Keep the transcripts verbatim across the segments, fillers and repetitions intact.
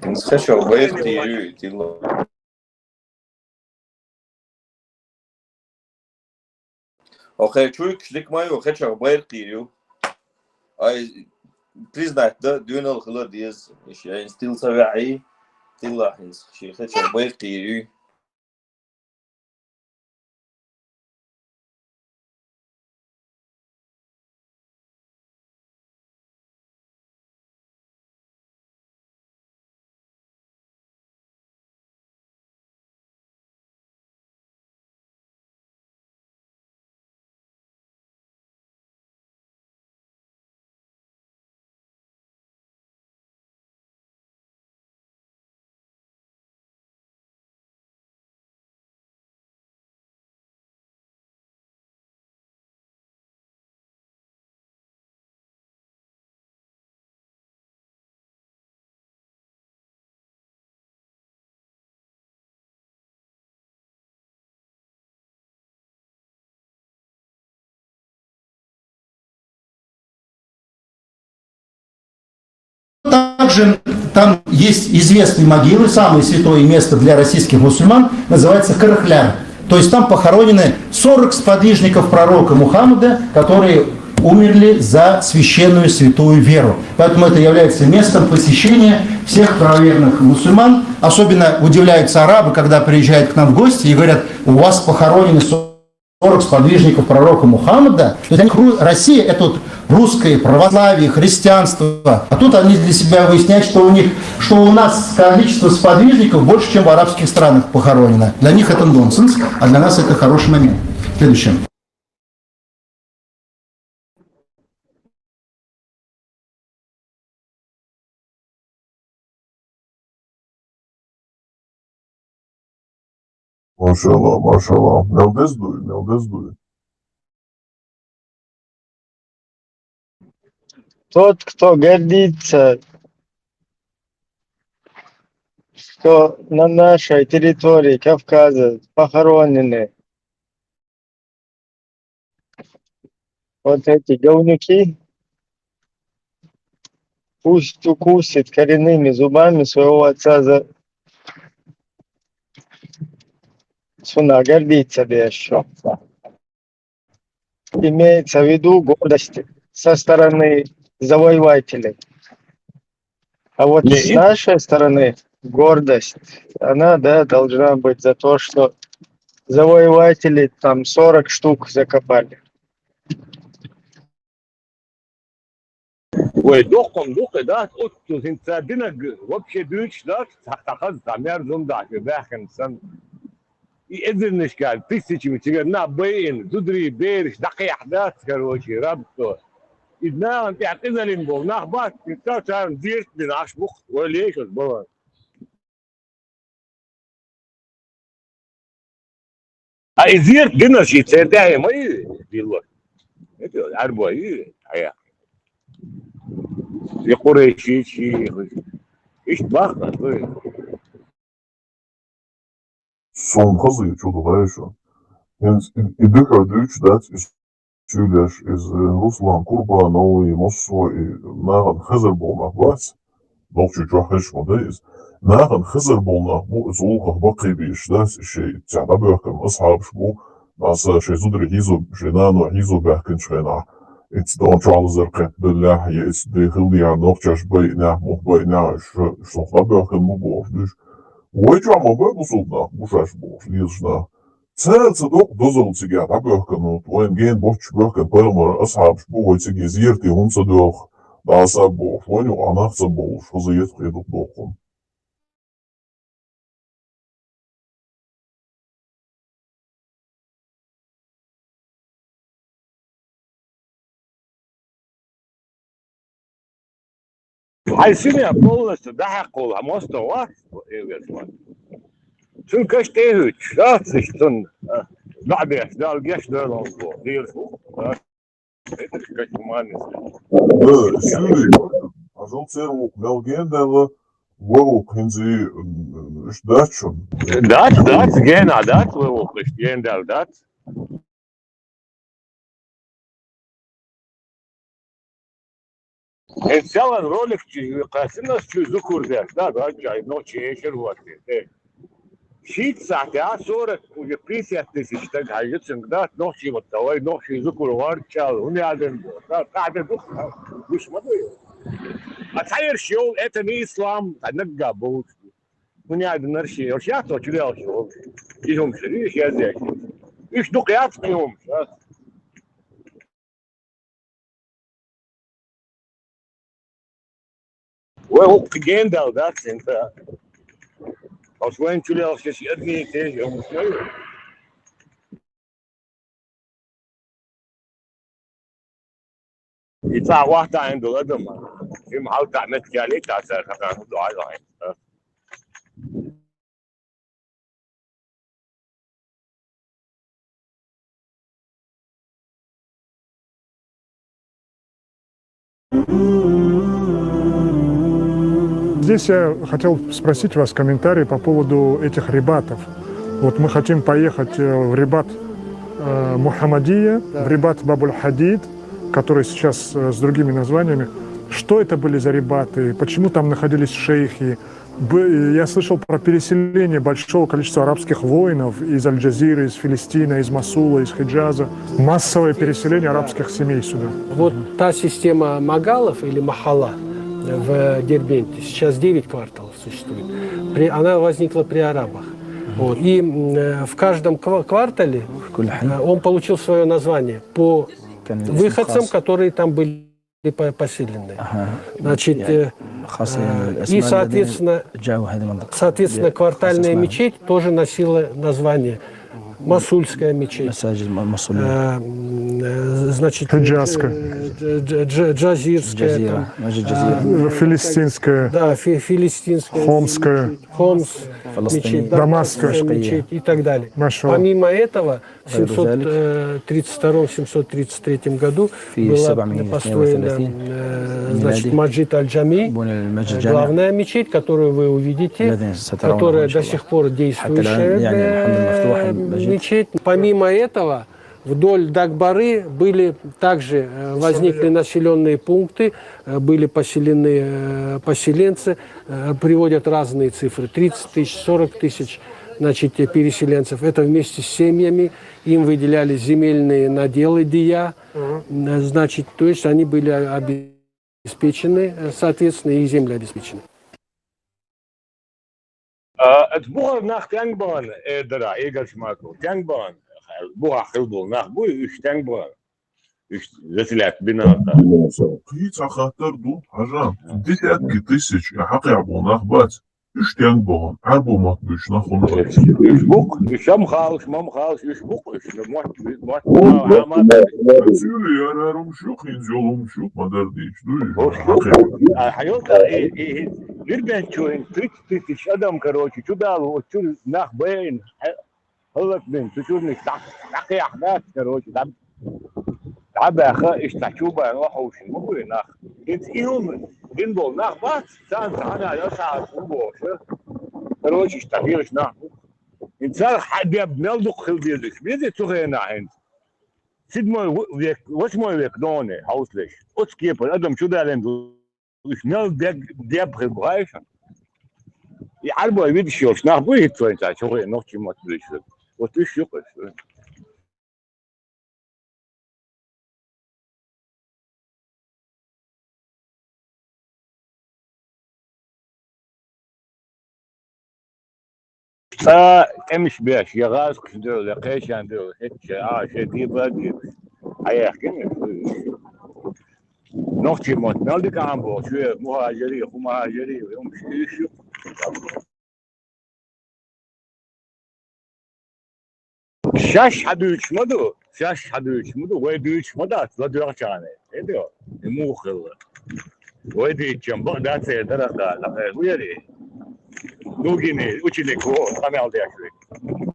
Хьинца хечо байракх йийр ю, тилла. Окей, чуйкаш дика ма ю, хечо байракх йийр ю. Ай, признать да, дуьйнал хила деза. Иш яйнс тилла ца ваьӀий, тилла хьинца, ши хечо байракх йийр ю. Также там есть известные могилы, самое святое место для российских мусульман называется Карахляр. То есть там похоронены сорок сподвижников пророка Мухаммада, которые умерли за священную святую веру. Поэтому это является местом посещения всех правоверных мусульман. Особенно удивляются арабы, когда приезжают к нам в гости и говорят: «У вас похоронены сорок сподвижников пророка Мухаммада». То есть для них Ру- Россия — это вот русское православие, христианство. А тут они для себя выясняют, что у них, что у нас количество сподвижников больше, чем в арабских странах похоронено. Для них это нонсенс, а для нас это хороший момент. Следующее. Машалла, машалла. Мел деза дуй, мел деза дуй. Тот, кто гордится, что на нашей территории Кавказа похоронены вот эти говнюки, пусть укусит коренными зубами своего отца за сунна, гордиться бы ещё. Имеется в виду гордость со стороны завоевателей. А вот с нашей стороны гордость, она, да, должна быть за то, что завоеватели там сорок штук закопали. Вай, доккха-м дукха дац оццул, хӀинца динарг вообще дуьйцуш дац, цхьа, цхьа хаза, цхьа мерза хӀума дац, вай баьхкина санна. И эзарнашкахь, тысячами цигара нах байина, зударий, бераш дӀакхехьа дац, короче, рабство. Иза нахана тӀехь къизаллин болу нах бац, хӀинца царна зерат дина Ӏаш бу-кх, вай лешаза бала. А и зерат динарш и церан тӀаьхье ма ю, дилло. Ӏарбой ю, хьая. И къурайший, ший, иштта бахка, вай. Суна хаза чу ду гӀайша. ХӀинца и, и дуьхьал дуьйцуш дац, и Цуьлеш иза Руслан Курбанов и массо а и нахана хезар болу нах бац, нохчий чохь хезаш ма дай иза. Нахана хезар болу нах бу иза гӀуллакхах баккхий бийш дац, и шайн цхьа дӀабоьхкина асхьабаш бу, наса шайн зударий хьийзо, шайн нано хьийзо баьхкинчу хенахь, иза дон чохь лазар кхетта беллехь, я иза дехил дехьа нохчаш байинехь, мух байинехь, ш-, шух дӀабоьхкина бу бохуш дуьш. Вай чохь ма бай бусулба нах, бу шаьш бохуш, лезаш нах. Цара ца доккху дозалла цигахь дӀабоьхкана, вайна гена боццуш боьхкана пайхамаран асхьабаш бу вай цига зерате хӀума ца доьлху, дӀаса а бохуш, вайна юкъахь нах ца бовлуш, хаза еза кхин дукха доккхун. Хьайн сине полностью дӀахьаькхалахь, мостагӀа вац, эвеш вац. Цуьнан каш тӀе а хӀуьттуш, дац иштта цунна, а, дӀа а беш, Далла гечдойла хьуна боху, лелаш ву. Это как гуманность. Да, сири, ажал церан вукху мел гендаьлла, вай вукху хӀинца, м, иштта дац шуна? Дац, дац, гена дац, вай вукху иштта гендаьлла дац. Э, целый ролик чи-, кхасина чу зукур дер, да, да, чай, но чешер вот, э. Шийтта сахьте, а, сорок, уже пятьдесят тысяч стаг хьажа цунга, да, нохчий вот давай, нохчий зукур варчал, хӀунда аьлча, да, да, да, дух, душ ма ду. А цхьаерш йоах, это не ислам, а наггахь болча. ХӀунда аьлча, нерш йоах, яц чулелш йоах. И хӀумаш, и хӀумаш яц. Уьш дукха яц, и хӀумаш, а. Вай хӀокху гендал дац, ца. Оцу вайн чулелхаш одни и те же хӀумаш ю. И цхьа вахтаьхьна долу адам, жима хьалта меттиг ялийта цара, хӀокхарна хӀун ду хьажа хьайна. Здесь я хотел спросить вас комментарий по поводу этих рибатов. Вот мы хотим поехать э, в рибат э, Мухаммадия, в рибат Бабуль-Хадид, который сейчас э, с другими названиями. Что это были за рибаты? Почему там находились шейхи? Б- Я слышал про переселение большого количества арабских воинов из Аль-Джазиры, из Филистина, из Масула, из Хиджаза. Массовое переселение арабских семей сюда. Вот та система магалов или махала в Дербенте, сейчас девять кварталов существует. При- она возникла при арабах. Вот. И м, э, в каждом ква- квартале э, он получил свое название по выходцам, которые там были по- поселены. Значит, э, э, и, соответственно, соответственно, квартальная мечеть тоже носила название. Масульская мечеть. Э, м, э, Значит, Хиджазская. Э, дж- дж- Джазирская. Там, э, Филистинская. Да, фи- филистинская. Хомская. Хомс, мечеть, Дамасская мечеть и так далее. Помимо этого, в семьсот тридцать втором семьсот тридцать третьем году была построена э, значит, Маджид Аль-Джами, э, главная мечеть, которую вы увидите, которая до сих пор действующая э, мечеть. Помимо этого, вдоль Дагбары были также э, возникли населенные пункты, э, были поселены э, поселенцы, э, приводят разные цифры, тридцать тысяч, сорок тысяч, значит, э, переселенцев. Это вместе с семьями, им выделяли земельные наделы, дия, э, значит, то есть они были обеспечены, э, соответственно, и земли обеспечены. А, это бухар нах тенг бан, э, дара, Игорь Шмаков, тенг бан, бухар хил бул нах буй, уьш тенг бан. Уьш заселять бина. Кхин цхьа хаттар ду, хьажа, десятки тысяч хьакъехь бу нах бац. Уьш тенг бан, Ӏарбо мотт буьйш нах хӀунда бац? Уьш бу-кх, уьш ам халуш, мам халуш, уьш бу-кх, уьш мотт, мотт, Цуьли яра хӀумаш ю, хӀинца йолу хӀумаш ю, ма-дарра дийцича, ду иза? Хьан йолчара и, и, и, Дербент чу хӀинца тридцать тысяч адам, короче, чу дало, оцу чуьра нах байна, хӀаллакбина, цу чуьрнаш дӀа-, дӀакхехьа дац, короче, дӀа-, дӀабаьхна, иштта чу бан, охьа хӀовшина ма буй нах. ХӀинца и хӀума дина болу нах бац, царна цхьана а схьа хӀун бохуш, короче, иштта хилаш нах бу. ХӀинца царах хьан деб мел дукха хила дезаш, беза цу хенахь хӀинца. Седьмой век, восьмой век нохчий хьовсалаш. Оцу кепара адам чу далийна ду, уьш мел деб, деб хир бу, хаьий шуна? И Ӏарбой виташ йолуш нах буй хӀинца вайн цхьа чохь нохчийн мотт буьйцург? Вот уьш ю-кх уьш. Цкъа тӀемаш беш, я гӀазкхаш девлла, я кхечарна девлла, хӀетте а шайн дийба а дийбаш, хьаяьхкина. Нохчийн мотт мел дика Ӏамбохуш, шуьга мухӀажарий, хӀу мухӀажарий, хӀумаш уьш ю. Шаьш хьан дуьйцуш ма ду, шаьш хьан дуьйцуш ма ду, вай дуьйцуш ма дац, ладоьгӀучарна. ХӀета, и муха хилла? Вай дийцича бакъ дац, э, дара а хаа, хӀу яри? Дугини, ученик, о, къамел деш ву.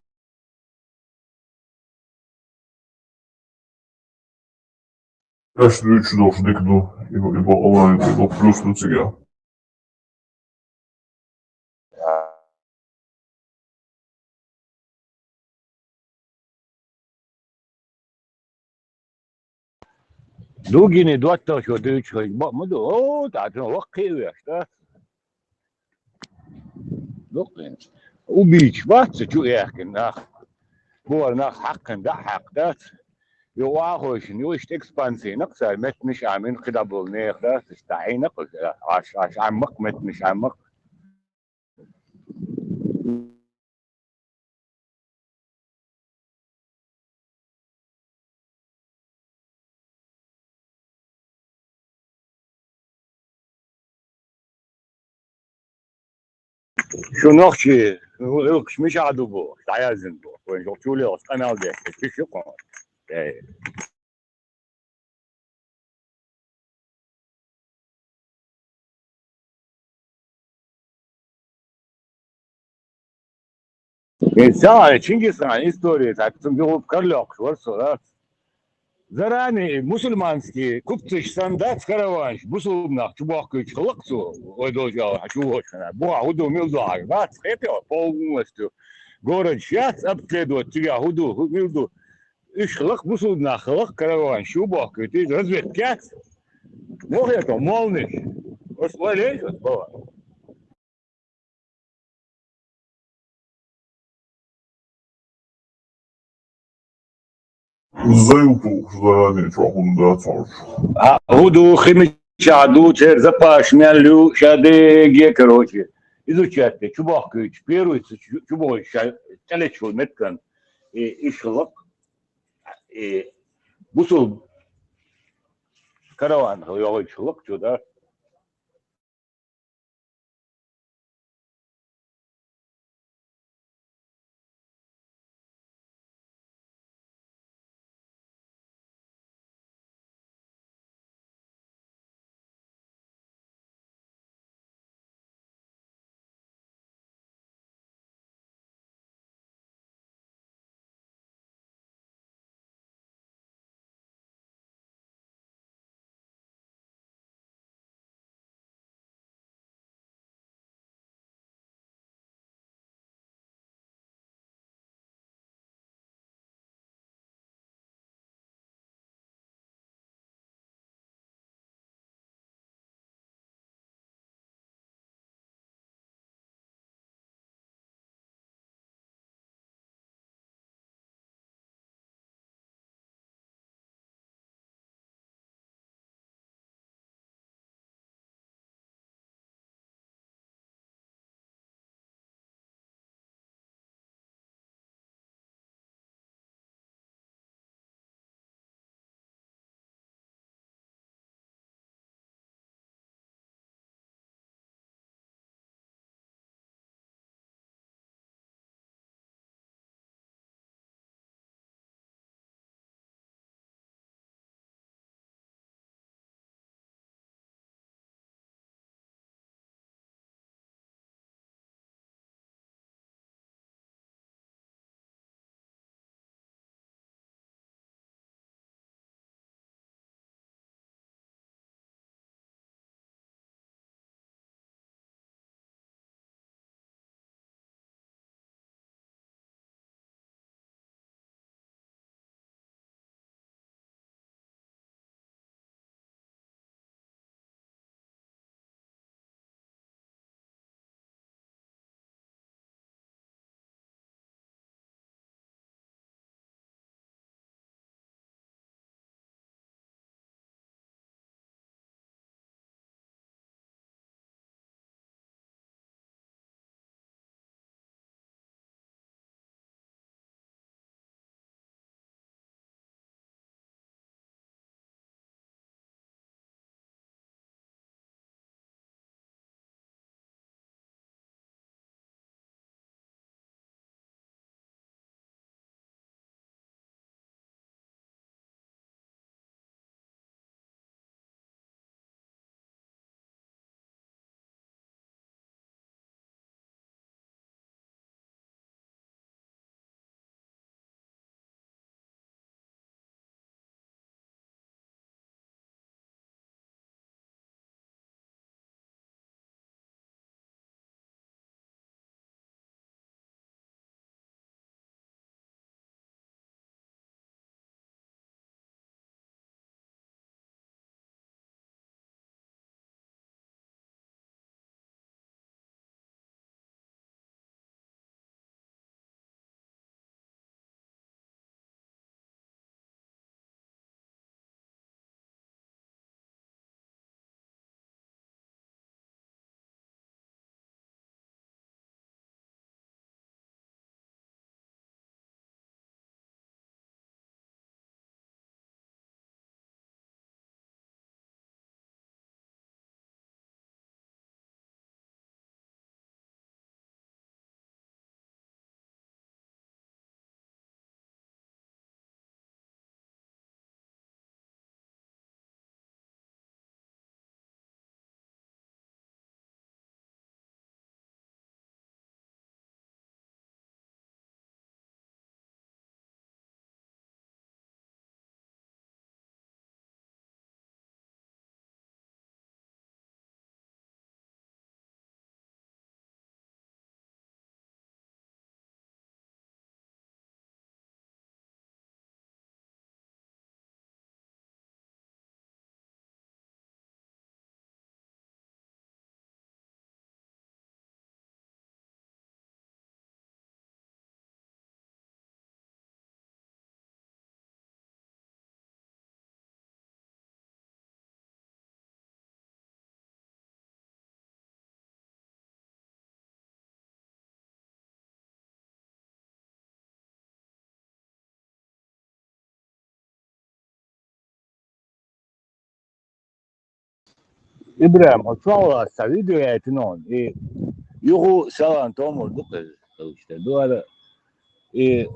Шаьш дуьйцуш долуш дика ду, и, и бакъалла, и бакъ плюс ду цигахь. Дугине доттагӀчо дуьйцуш хилча, бакъ ма ду. О, тӀаккха ваккхий а веш, да? Дуккхин. Убийца вац цу чу яьккхина нах. Бохар нах хьаккхина дӀа а хьаькхна дац. Йо, охьахойшина, йо, иштта экспансийна-кх цара, меттанаш Ӏамийна, кхидӀа болу нехан дац, иштта Ӏийна-кх, аш, аш Ӏамма-кх, меттанаш Ӏамма-кх. Шу нохчий, гӀиллакхаш мичахь ду бохуш, дӀаяздина боху. Вайн жо чу лелаш къамел деш, чиш ю кхуьнан. Э. Э, ца, Чингисханан история, так, цунна юха кара лоькхуш вара со, да? Зарани мусульманский купцаш санна дац караванаш, бусулба нах чу бохкуьйтуш хилла-кх цо, вай долчу агӀор, хьан чу воцуш хьуна. Боху, хӀун ду, мила ду хьажа? Вац, кхетий, полностью городаш яц обследовать, цигахь хӀун ду, хӀун, мила ду? Уьш хилла-кх, бусулба нах хилла-кх караванаш чу бохкуьйтуш, разведка яц. Мохь ето, молниш. Ас ойла еш ас бала. Зайлтухуш заранее чохь хӀума дац хьожуш. А, хӀун ду, хи мичахь ду, церан запасаш мел ю, ша деге, короче. Изучать де, чу бохкуьйтуш, первый чу, чу бохуьйтуш, ша тӀелечча волу меттиган, и, иш хилла-кх, и, бусул караван йогӀуьйтуш хилла-кх чу, да? Ибрахим, вот чула аса видео яйтина он, и юху салан томур ду кхы, короче, дуара, и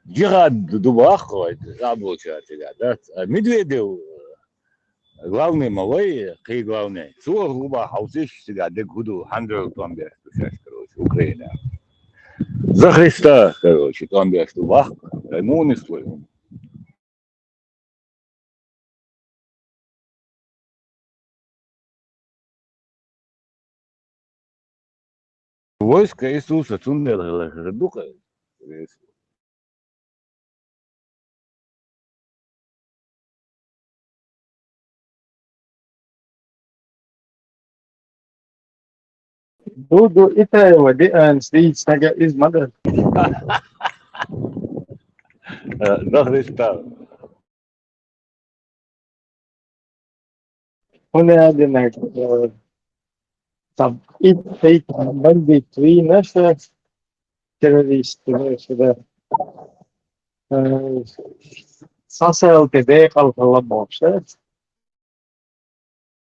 джихад ду бахха вайта, заболча тига, да? А Медведев, главный ма вай, кхы главный. Цо губа хьовсиш цига дег худу, хьандрал томбеш ду шаш, короче, Украина. За Христа, короче, томбеш ду бахха, кай мунис вай. Войска Иисуса цундела дукха. Ду, ду, итайва ди анс ди стага из мага. Э, да, Христа. Хуне адинак, э, там, и, и бандит, и наша террорист, и наша, да. Э, сасал тебе калкала бокса.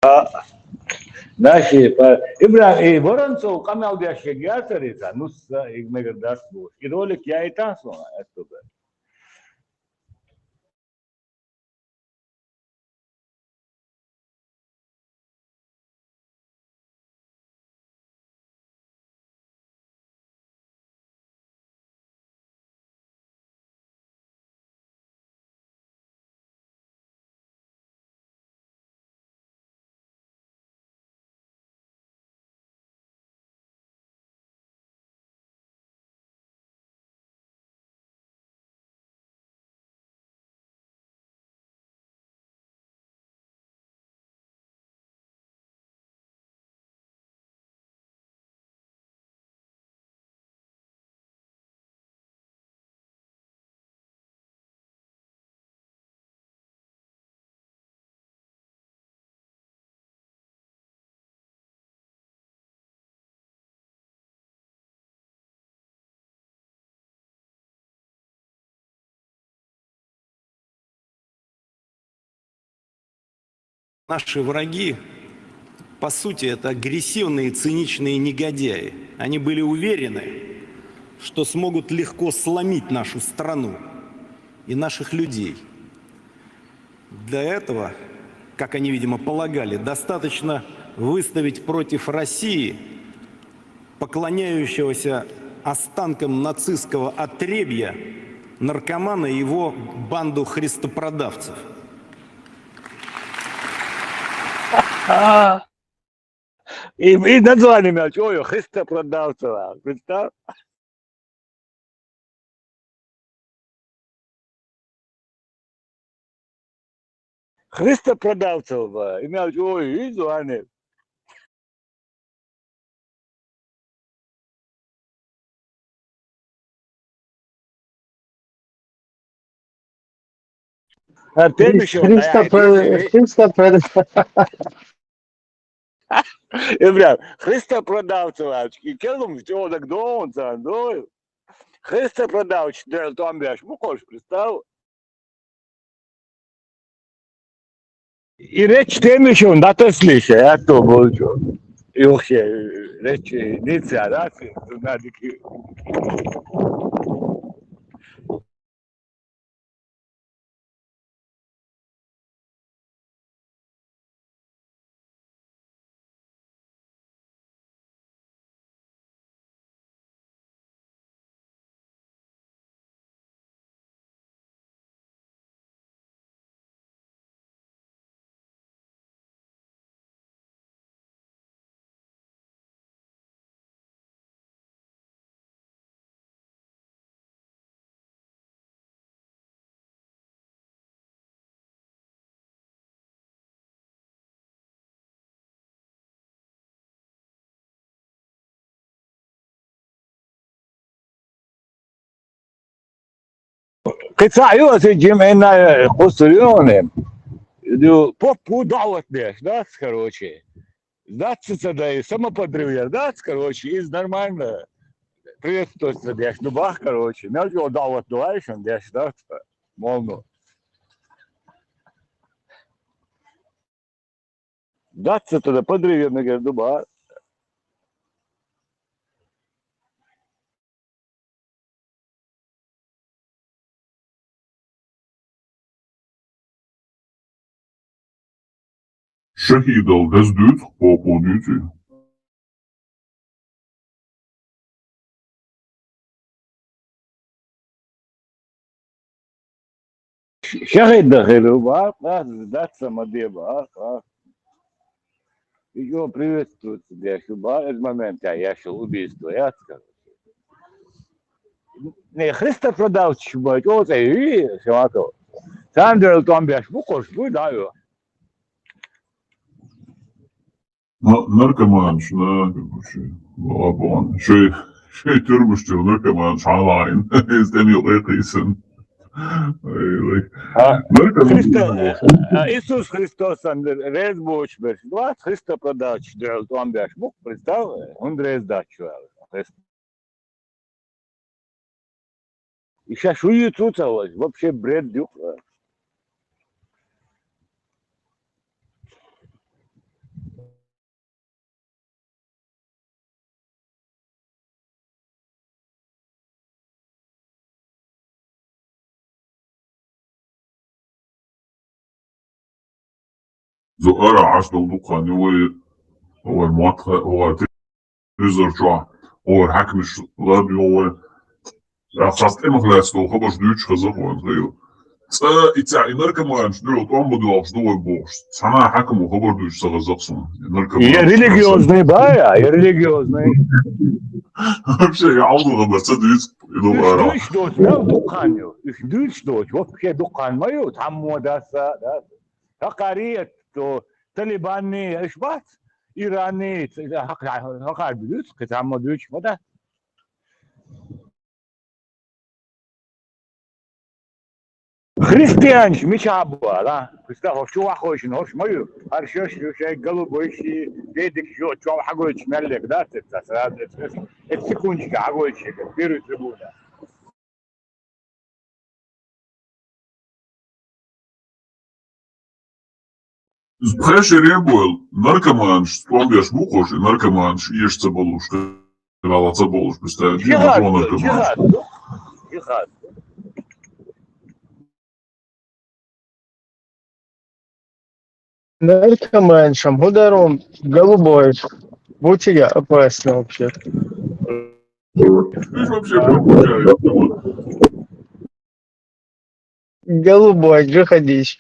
А, наши, па, Ибрахим, и Воронцов канал дяшке гясарица, ну, са, и мегар дас буш. И ролик я и там слона, это да. Наши враги, по сути, это агрессивные, циничные негодяи. Они были уверены, что смогут легко сломить нашу страну и наших людей. Для этого, как они, видимо, полагали, достаточно выставить против России поклоняющегося останкам нацистского отребья, наркомана и его банду христопродавцев. И, и название имя, чё, Христа продавцева, представь? Христа продавцева, имя, ой, и звание. А, Хрис-, Темишев, Христа да, про-, Темишев. Христа про-, Э, бля, Христа продавцева, и келум, чё, так донца, ну, Христа продавч, да, там, бля, шмукош, представь. И реч Темишев, да, ты слышишь, я то был, чё. И вообще, реч, э, не ця, да, ты, надо ки- Кыца ю аса джим эна, э, кусурион, э, ду, поп пу даъват деш, да, короче. Дац ца дай, самоподрыв яр, дац, короче, из нормально. Приветствовать ца деш, ду бах, короче. Мел джо даъват дуайшан деш, да, типа, молну. Дац тогда подрыв, я мегар ду бахьа. ШахӀидал деза дуьйцу, хӀокхо дуьйцу. ШахӀид дан хир ву бахьа, дац ма де бахьа. И чӀо приветствуется деш ю бахьа, из момент я яшал убийство яц, короче. Не, христопродавцаш бу, чӀо цӀе ю, Шаматов. Царна дуьхьал тӀом беш бу, кхуш бу, да, ю. Ну, наркоманаш, да, шуй, ладно, шуй, шуй тюрьмаш чу наркоманаш хьалаайна, из тӀем юкъе кхийсина. Ой, ой. А, Наркоман Христа-, а, Иисус Христосан реза боцуш берш, вац христопродавцаш дуьхьал тӀом беш бу, представь, хӀунда реза дац шу аьлла. И ша шу ю цу ца лаза, вообще бред ю. Зо ара Ӏаш долу дукха хан ю вай, вай мотт, вай телевизор чохь, вай хьаькамаш ладуьйгӀу вай. Цхьацца тӀемах лаьцна долу хабарш дуьйцуш хаза вайна хилла. Цкъа и цхьа и наркоманаш дуьхьал тӀом бан доьлхуш ду вай бохуш. Цхьана хьаькамо хабар дуьйцуш ца хаза суна. И наркоманаш. Я религиозный бая, я религиозный. Вообще, я Ӏалду хабар ца дуьйцу, и ду ара. Уьш дуьйцуш доцу мел дукха хан ю. Уьш дуьйцуш доцу, вообще дукха хан ма ю, цхьаммо даса, да. ХӀокхари, то Талибанни, иш бац? Иранни, хӀокхар дуьйцу, кхин цхьаммо дуьйцуш ма дац. Христианаш мичахь бу ала? Христа хӀорш чу ваххойшина хӀорш ма ю. ХӀара шаьш ю шайн голубойши, дедикаш ю, чохь хьагойтуш мел лега дац, эццахь сразу, эццахь, эццахь секундочка хьагойтуш, первый трибуна. Иза пхьешаре а бойла, наркоманаш тӀом беш бу кхуш, и наркоманаш эша ца болуш, хирала ца болуш, представь, дийна Джихад, ду наркоманаш. Джихад ду. Джихад. Наркоманшам хӀун дар вон, голубой, бу цига опасно вообще. Ты ж вообще пропускаешь, вот. Голубой, джихадист.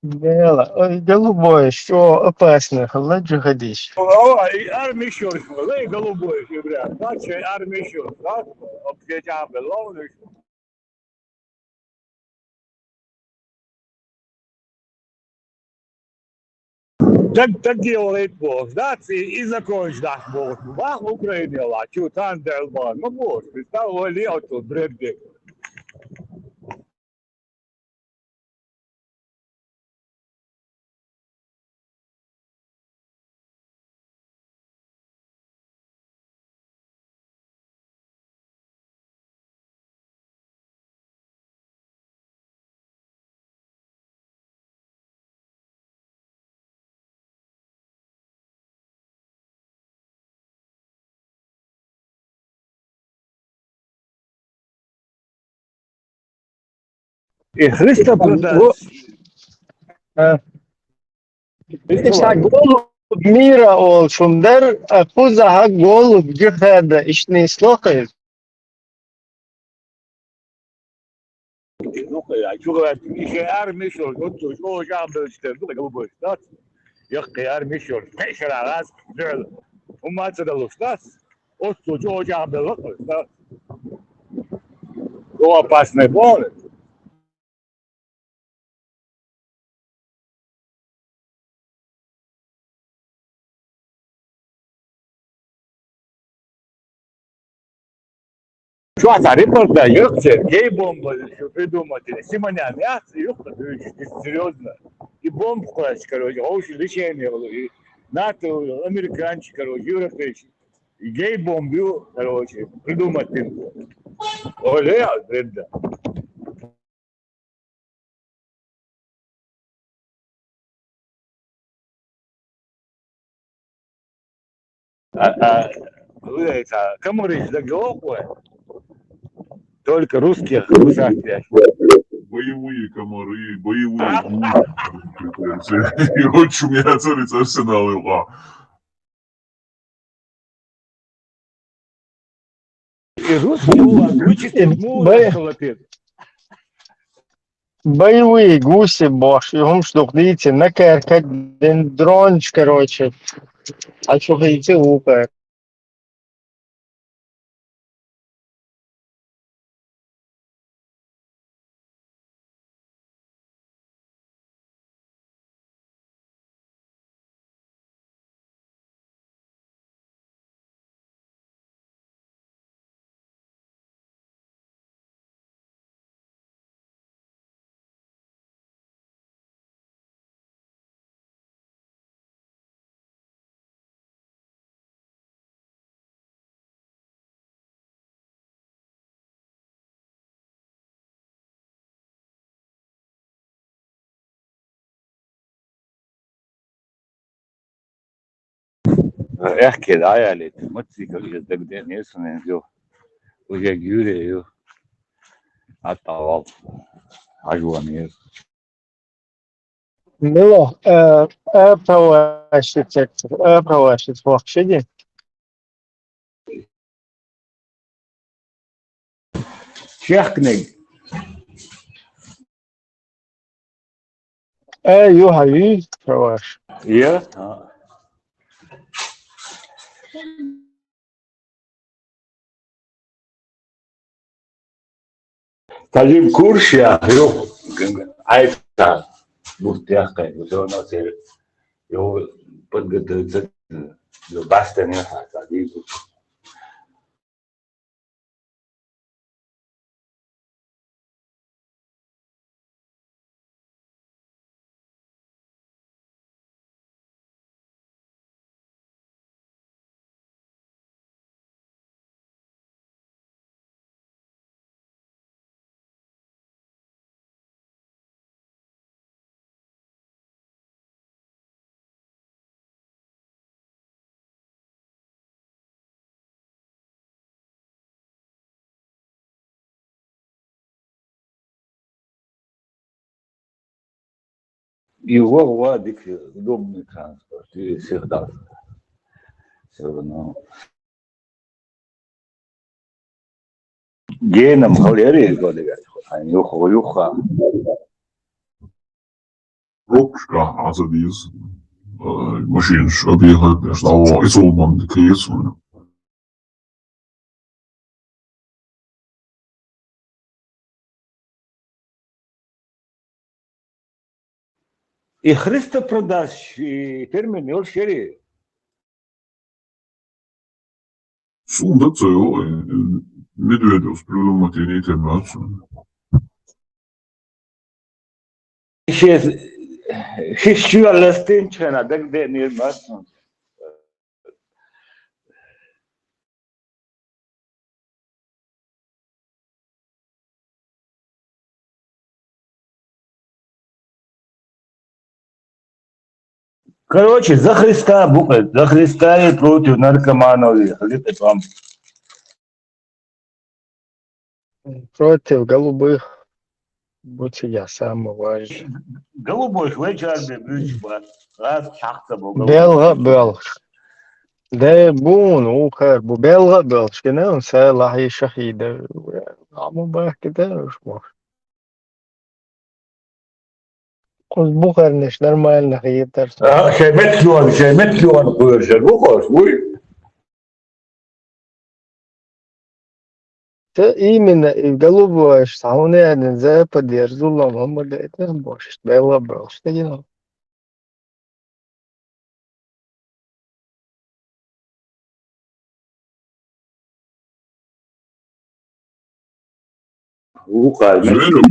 Дела, ой, голубой, что опасно, хала джихадист. О, и армия ещё раз, эй, голубой, и, бля, значит, армия ещё раз, да? Вообще, там, главное, Так, так делает Бог, да, и, и закончит наш Бог. Бах Украине ла, чё там дал бан, ну вот, представь, вали от тут бред. И Христа продать. Э, Христа Иштта продать. Голубь мира олуш хӀума дара, а кхузахьа голубь джихада, иштта нийсло хир. Ну, я чё говорю, и шайн армия ещё раз, вот чё, чё, чё, чё, голубой, да? Яккхий армия ещё раз, пхьешара раз, жёл, хӀумма ца далуш, да? Оццул чӀогӀа чӀагӀбелла-кх, да? ЧӀогӀа опасный боху. Чохь цхьа репортаж ю-кх церан, гей-бомба шу придумать дина. Симонян яц, юха дуьйцуш, иза серьёзно. И бомба кхоьссича, короче, хӀорш лечение йолу, и НАТО, американчи, короче, европейчи. И гей-бомба ю, короче, придумать дина. Оле, Алфреда. А, а, вы это, комары из Дагеокуэ? Только русских, русских. Боевые комары, боевые гуси. И очень у меня целый арсенал его. И русский у вас, звучит, э, ему бо-, шалопет. Боевые гуси, баш, и хумш дух дийци, накаркать, ден дронч, короче. А чё хотите, ухо? Эхкел аялит, мыцци как же дагден, если не взял. Уже гюре, ю. Атавал. Ажуан, ю. Мило, э, э, праваши текст, э, праваши вахшиди. Чехкниг. Э, ю хави, праваш. Я? А. Талиб курс я, ю, айта, буртяхкай, ю, всё равно се, ю, подготовиться, ю, баста не ха, талиб. Его вадик удобный транспорт, и всегда. Всё равно. Генам халери годига. Ан юха, юха. Рукшка, а за диз. Э, машинаш объехать, конечно, а, и солман, и кейс, И Христа продаж, и термин, и шери. Сунда цо, э, Медведев придумать и не терминацию. Хис, хис чуя ластин чена, даг де не масон. Короче, за Христа, бу-, за Христа и против наркоманов, и халифа там. Против голубых. Бу цига самый важный. Голубой вечер, бе, бюч, ба. Раз чахта бу, голубой. Белга белш. Да бун, ухар, бу белга белш. Кена он са лахи шахида. Аму бах кида уж мох. Куз бухарнеш нормально хиетар. А, шемет юан, шемет юан кувершер бухар, уй. Тэ именно и голубой, сауне один запад, я зулам, а мы да это больше, белла больше, да, you know. Лука, Зверев.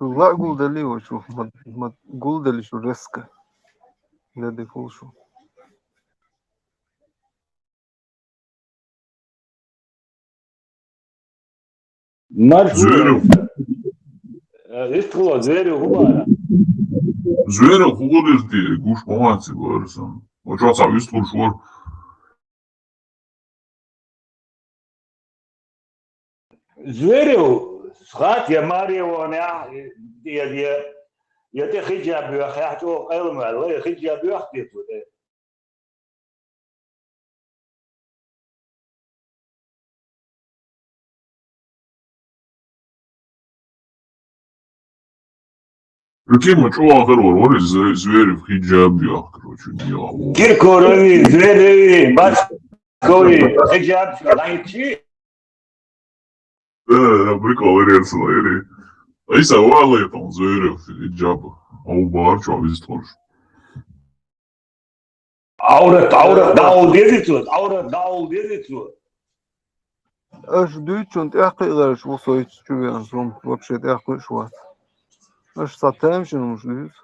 Ла гулдали ошу, мат, мат, гулдали шу резко. Да дефол шу. Марш Зверев. Э, вистхило, Зверев хӀун бара? Зверев хӀун гулирти, гуш ма ванци бара сан. Очо ца вистхуш вар. Зверев, схат я Марьевонехь, я, я, я тӀе хиджаб йоьхна, я чӀогӀа къайламаьлла, я хиджаб йоьхна те цо тӀе. Кима чӀогӀа хир вар, вари Зверев хиджаб йоьхна, короче, не йоьхна. Киркорови, Звереви, Баскови, хиджаб, лайчи. Э, прикол, интересно, или. Айса валай там Зверев хиджаб, а у бар чё вистхуш. Ӏаурат, Ӏаурат дӀаала дезий цо, Ӏаурат дӀаала дезий цо. Аша дуьйцучунна тӀехкхиа лараш ву со, иштта чу веана, со вообще тӀехкхиаш вац. Аша цхьа тамашийна хӀумаш дуьйцу.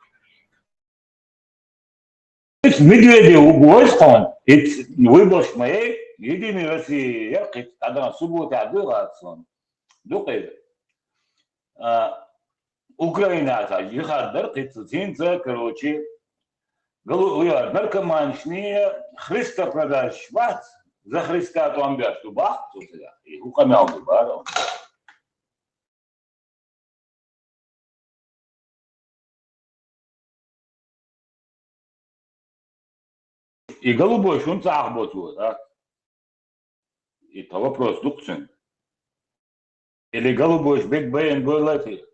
Медведев ву гойс хьуна, ицца выбораш ма яй, Единая Россия яра кхин цхьа дан суббота дуьйгӀац хьуна. Дукха. А, Украинахь цхьа жихад дара кхин цу, цуьнца, короче, галу-, уяр, наркоманшний, Христа продажаш бац, за Христа тӀом беш ду бахьа цу цигахь. И хӀу къамел ду бара. И голубой шун цӀахь боцу, да? И то вопрос ду-кх цуьнан. Или голубой бег бен гойлати?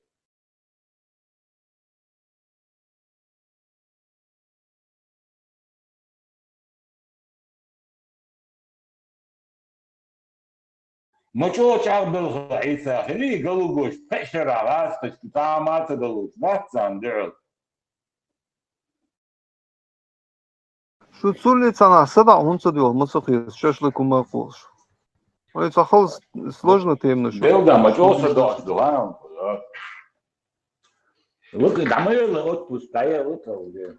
Ма чӀогӀа чӀагӀбелха Ӏийса хили, галугош, пхеа шарахь гӀазкхашка цхьа а ма ца галуш, бац царна дуьхьал. Шу цулли цхьанахь садаӀа хӀунда ца доьлху, ма ца хеза, шашлык хӀума а кхуллуш? Вай цхьа хала с-, сложно тема шу. Белда, ма чӀогӀа садоӀуш ду, а? Лука, дӀа ма йойла отпуск, дӀа я лука, уже.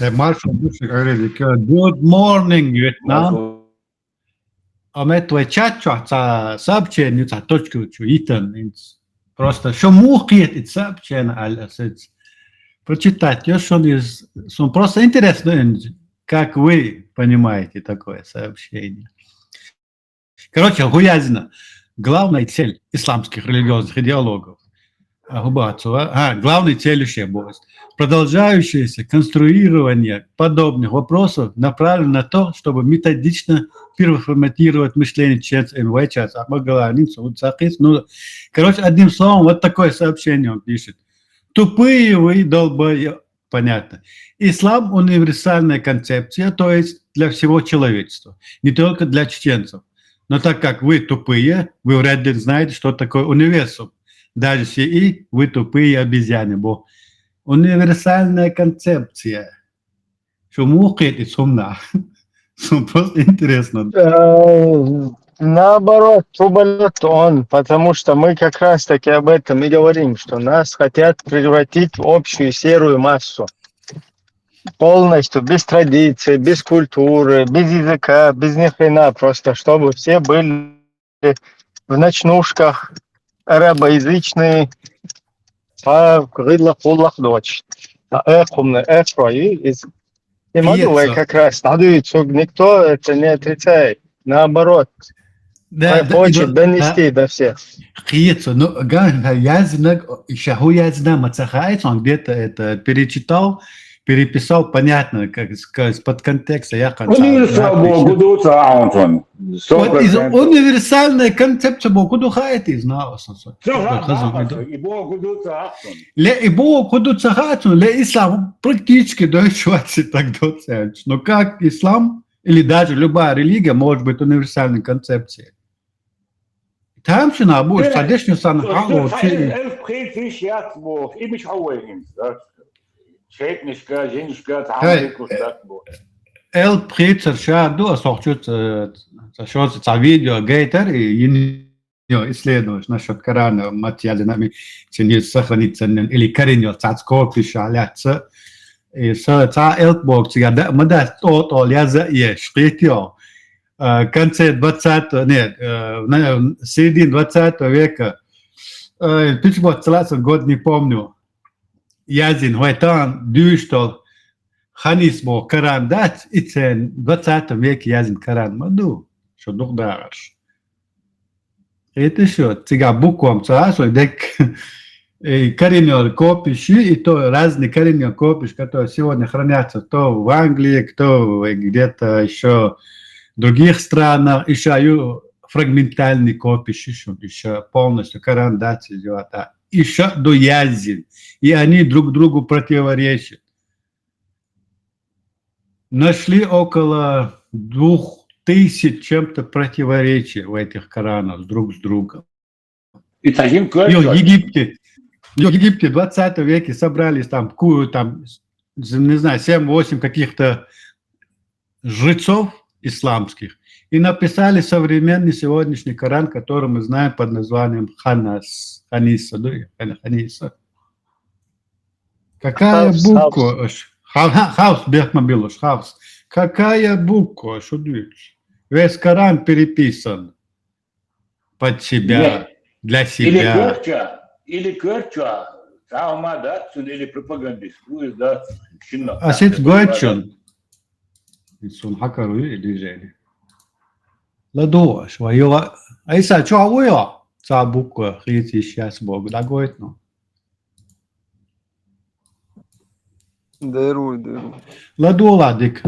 Э, маршал ду шуьга, Эрик. Good morning, Вьетнам. Маршал. А мет вай чат чохь цхьа сообщение, цхьа точка чу йитан, инц. Просто шо муха кхета и сообщение аьлла аса. Прочитать йо шуна из, шуна просто интересно, инц, как вы понимаете такое сообщение. Короче, хӀу яздина. Главная цель исламских религиозных идеологов. А, хӀу боху цо, а? А, главной целью шен боху. Продолжающееся конструирование подобных вопросов направлено на то, чтобы методично переформатировать мышление чеченцев. М В Ч, а, ма гала, нин, цо хӀу ца кхийса. Ну, короче, одним словом, вот такое сообщение он пишет. Тупые вы, долбоё-, Понятно. Ислам — универсальная концепция, то есть для всего человечества, не только для чеченцев. Но так как вы тупые, вы вряд ли знаете, что такое универсум. Даже шииты, вы тупые обезьяны, бо универсальная концепция. Шу муха кхета и цунна? Просто интересно. Э, наоборот, тӀубалет он, потому что мы как раз-таки об этом и говорим, что нас хотят превратить в общую серую массу. Полностью, без традиции, без культуры, без языка, без ни хрена, просто чтобы все были в ночнушках, арабоязычные, а гӀиллакх-гӀуллакх доцуш. А эхумна, эхрой, из. И ма ду вай как раз, дӀадуьйцу, никто это не отрицает. Наоборот, да, хочет донести до всех. Кхета, ну, га-, яздинарг, ша хӀу яздина ма ца хаьа, он где-то это перечитал, переписал, понятно, как, как из-под контекста яххана. Универсал боху ду ца хьуна. Вот из универсальная концепция боху ду хаьа иза, на, аса, аса. Ца хаьа, хаза ду. И боху ду ца хьуна. Ле, и боху ду ца хьуна, ле ислам практически дойчу вац так доцуш. Ну как ислам или даже любая религия может быть универсальной концепцией? Там шуна бу, ша дешна сан хьалочи. Элп пхийца йиш яц боху, и мича хьо вайнинца, да? Шайтнашка, жинашка, цхьа хьан дикуш дац боху. Элп пхийцар ша ду, аса хьо чу ца, ца шо ца видео гайтар, и йин йо исследование насчёт Корана, мат яздина ми, цин йир сохранить саннен, или карин йо цац копиш ша лаьца. И са ца элп боху цига да, ма дац тӀо-тӀо ляза еш, кхета йо. э, конце двадцатого, нет, э, в на- в середине двадцатого века, э, тысяча восемьсот год, не помню, яздина, хӀай тахан дуьйш дола Хьаниса боху Коран дац, и церан двадцатом веке яздина Коран ма ду, шо дукха дахарш. Это что, цигахь буквам ца а со декка? И коренной копиш, и то разные коренные копиш, которые сегодня хранятся то в Англии, то где-то еще в других странах, и шо ю фрагментальный копиш, и шо, и шо полностью Коран дац из а. И шо ду яздина. И они друг другу противоречат. Нашли около двух тысяч чем-то противоречий в этих Коранах друг с другом. И таким И в Египте, и в Египте в двадцатом веке собрались там, ку- там, не знаю, семь-восемь каких-то жрецов исламских и написали современный сегодняшний Коран, который мы знаем под названием Ханас, Ханиса, да, Хана- Ханиса. Какая Хафс, буква? Ха- ха- Хафс, бехма билуш, Хафс. Какая буква? Шо дуьйцу? Весь Коран переписан под себя, Нет. для Или себя. Кёрча, или Кёрча, Саумада, или пропагандист, да, А сиц гойтчун. Сун хакару и движение. Ладуаш, ва йо, айса чо вуйо? Ца буква, хийциш яс бог, да гойтну. Деруй, деруй. Ладула дик.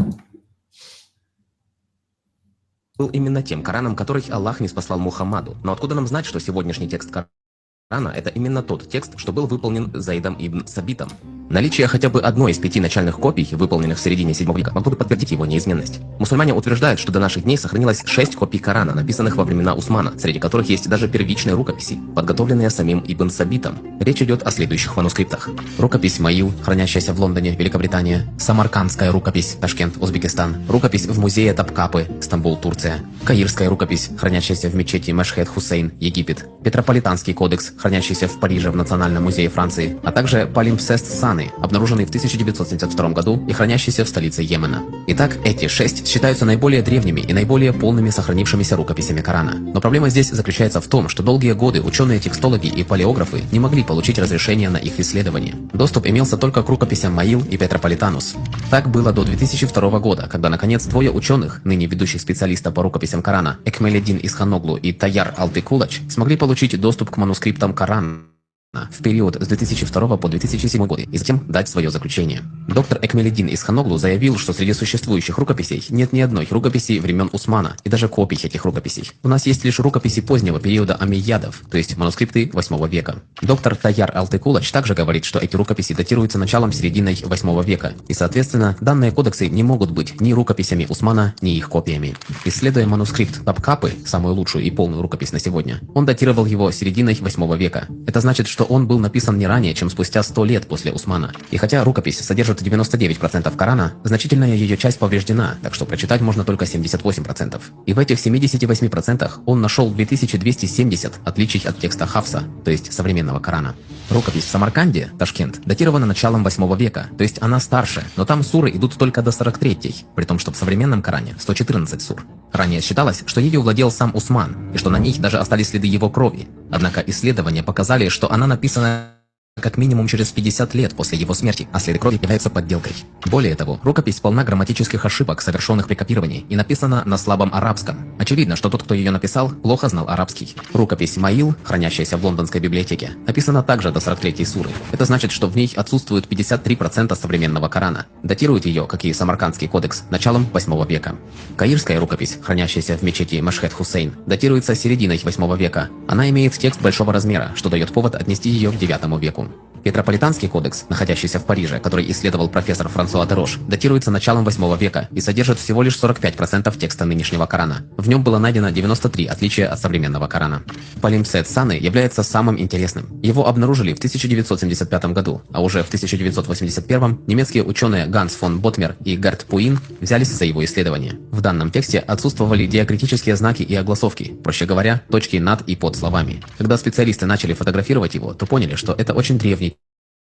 Был именно тем Кораном, который Аллах не спаслал Мухаммаду. Но откуда нам знать, что сегодняшний текст Корана — это именно тот текст, что был выполнен Зайдом ибн Сабитом? Наличие хотя бы одной из пяти начальных копий, выполненных в середине седьмого века, могло бы подтвердить его неизменность. Мусульмане утверждают, что до наших дней сохранилось шесть копий Корана, написанных во времена Усмана, среди которых есть даже первичные рукописи, подготовленные самим Ибн Сабитом. Речь идет о следующих манускриптах. Рукопись Маил, хранящаяся в Лондоне, Великобритания, Самаркандская рукопись, Ташкент, Узбекистан, рукопись в музее Топкапы, Стамбул, Турция, Каирская рукопись, хранящаяся в мечети Машхед Хусейн, Египет, Петрополитанский кодекс, хранящийся в Париже в Национальном музее Франции, а также Палимпсест Саны, обнаруженный в тысяча девятьсот семьдесят втором году и хранящийся в столице Йемена. Итак, эти шесть считаются наиболее древними и наиболее полными сохранившимися рукописями Корана. Но проблема здесь заключается в том, что долгие годы ученые-текстологи и палеографы не могли получить разрешения на их исследование. Доступ имелся только к рукописям Маил и Петрополитанус. Так было до две тысячи второго года, когда наконец двое ученых, ныне ведущих специалиста по рукописям Корана, Экмеледдин Исханоглу и Таяр Алтыкулач, смогли получить доступ к манускриптам Корана в период с две тысячи второго по две тысячи седьмой годы и затем дать свое заключение. Доктор Экмеледдин Исханоглу заявил, что среди существующих рукописей нет ни одной рукописи времен Усмана и даже копий этих рукописей. У нас есть лишь рукописи позднего периода омейядов, то есть манускрипты восьмого века. Доктор Таяр Алтыкулач также говорит, что эти рукописи датируются началом-серединой восьмого века, и, соответственно, данные кодексы не могут быть ни рукописями Усмана, ни их копиями. Исследуя манускрипт Топкапы, самую лучшую и полную рукопись на сегодня, он датировал его серединой восьмого века. Это значит, что он был написан не ранее, чем спустя сто лет после Усмана. И хотя рукопись содержит девяносто девять процентов Корана, значительная ее часть повреждена, так что прочитать можно только семьдесят восемь процентов. И в этих семидесяти восьми процентах он нашел две тысячи двести семьдесят отличий от текста Хафса, то есть современного Корана. Рукопись в Самарканде, Ташкент, датирована началом восьмого века, то есть она старше, но там суры идут только до сорок третьей, при том, что в современном Коране сто четырнадцать сур. Ранее считалось, что ею владел сам Усман, и что на ней даже остались следы его крови. Однако исследования показали, что она написана как минимум через пятьдесят лет после его смерти, а следы крови являются подделкой. Более того, рукопись полна грамматических ошибок, совершенных при копировании, и написана на слабом арабском. Очевидно, что тот, кто ее написал, плохо знал арабский. Рукопись Маил, хранящаяся в лондонской библиотеке, написана также до сорок третьей суры. Это значит, что в ней отсутствуют пятьдесят три процента современного Корана. Датируют ее, как и Самаркандский кодекс, началом восьмого века. Каирская рукопись, хранящаяся в мечети Машхед Хусейн, датируется серединой восьмого века. Она имеет текст большого размера, что дает повод отнести ее к девятому веку. Петрополитанский кодекс, находящийся в Париже, который исследовал профессор Франсуа де Рош, датируется началом восьмого века и содержит всего лишь сорок пять процентов текста нынешнего Корана. В нем было найдено девяносто три отличия от современного Корана. Палимпсест Саны является самым интересным. Его обнаружили в тысяча девятьсот семьдесят пятом году, а уже в тысяча девятьсот восемьдесят первом немецкие ученые Ганс фон Ботмер и Герт Пуин взялись за его исследование. В данном тексте отсутствовали диакритические знаки и огласовки, проще говоря, точки над и под словами. Когда специалисты начали фотографировать его, то поняли, что это очень древний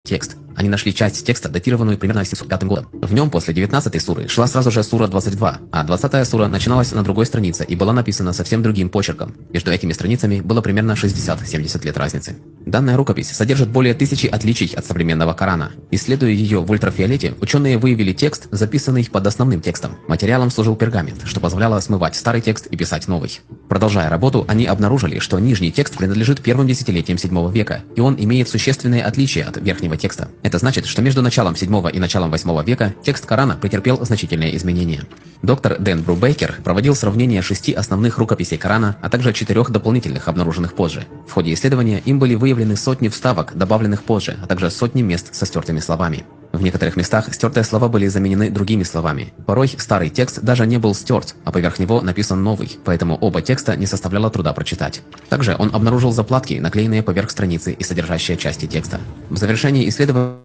текст. Они нашли часть текста, датированную примерно семьсот пятым годом. В нем после девятнадцатой суры шла сразу же сура двадцать два, а двадцатая сура начиналась на другой странице и была написана совсем другим почерком. Между этими страницами было примерно шестьдесят-семьдесят лет разницы. Данная рукопись содержит более тысячи отличий от современного Корана. Исследуя ее в ультрафиолете, ученые выявили текст, записанный под основным текстом. Материалом служил пергамент, что позволяло смывать старый текст и писать новый. Продолжая работу, они обнаружили, что нижний текст принадлежит первым десятилетиям седьмого века, и он имеет существенные отличия от верхнего текста. Это значит, что между началом седьмого и началом восьмого века текст Корана претерпел значительные изменения. Доктор Дэн Брубейкер проводил сравнение шести основных рукописей Корана, а также четырех дополнительных, обнаруженных позже. В ходе исследования им были выявлены сотни вставок, добавленных позже, а также сотни мест со стертыми словами. В некоторых местах стертые слова были заменены другими словами. Порой старый текст даже не был стерт, а поверх него написан новый, поэтому оба текста не составляло труда прочитать. Также он обнаружил заплатки, наклеенные поверх страницы и содержащие части текста. В завершении исследования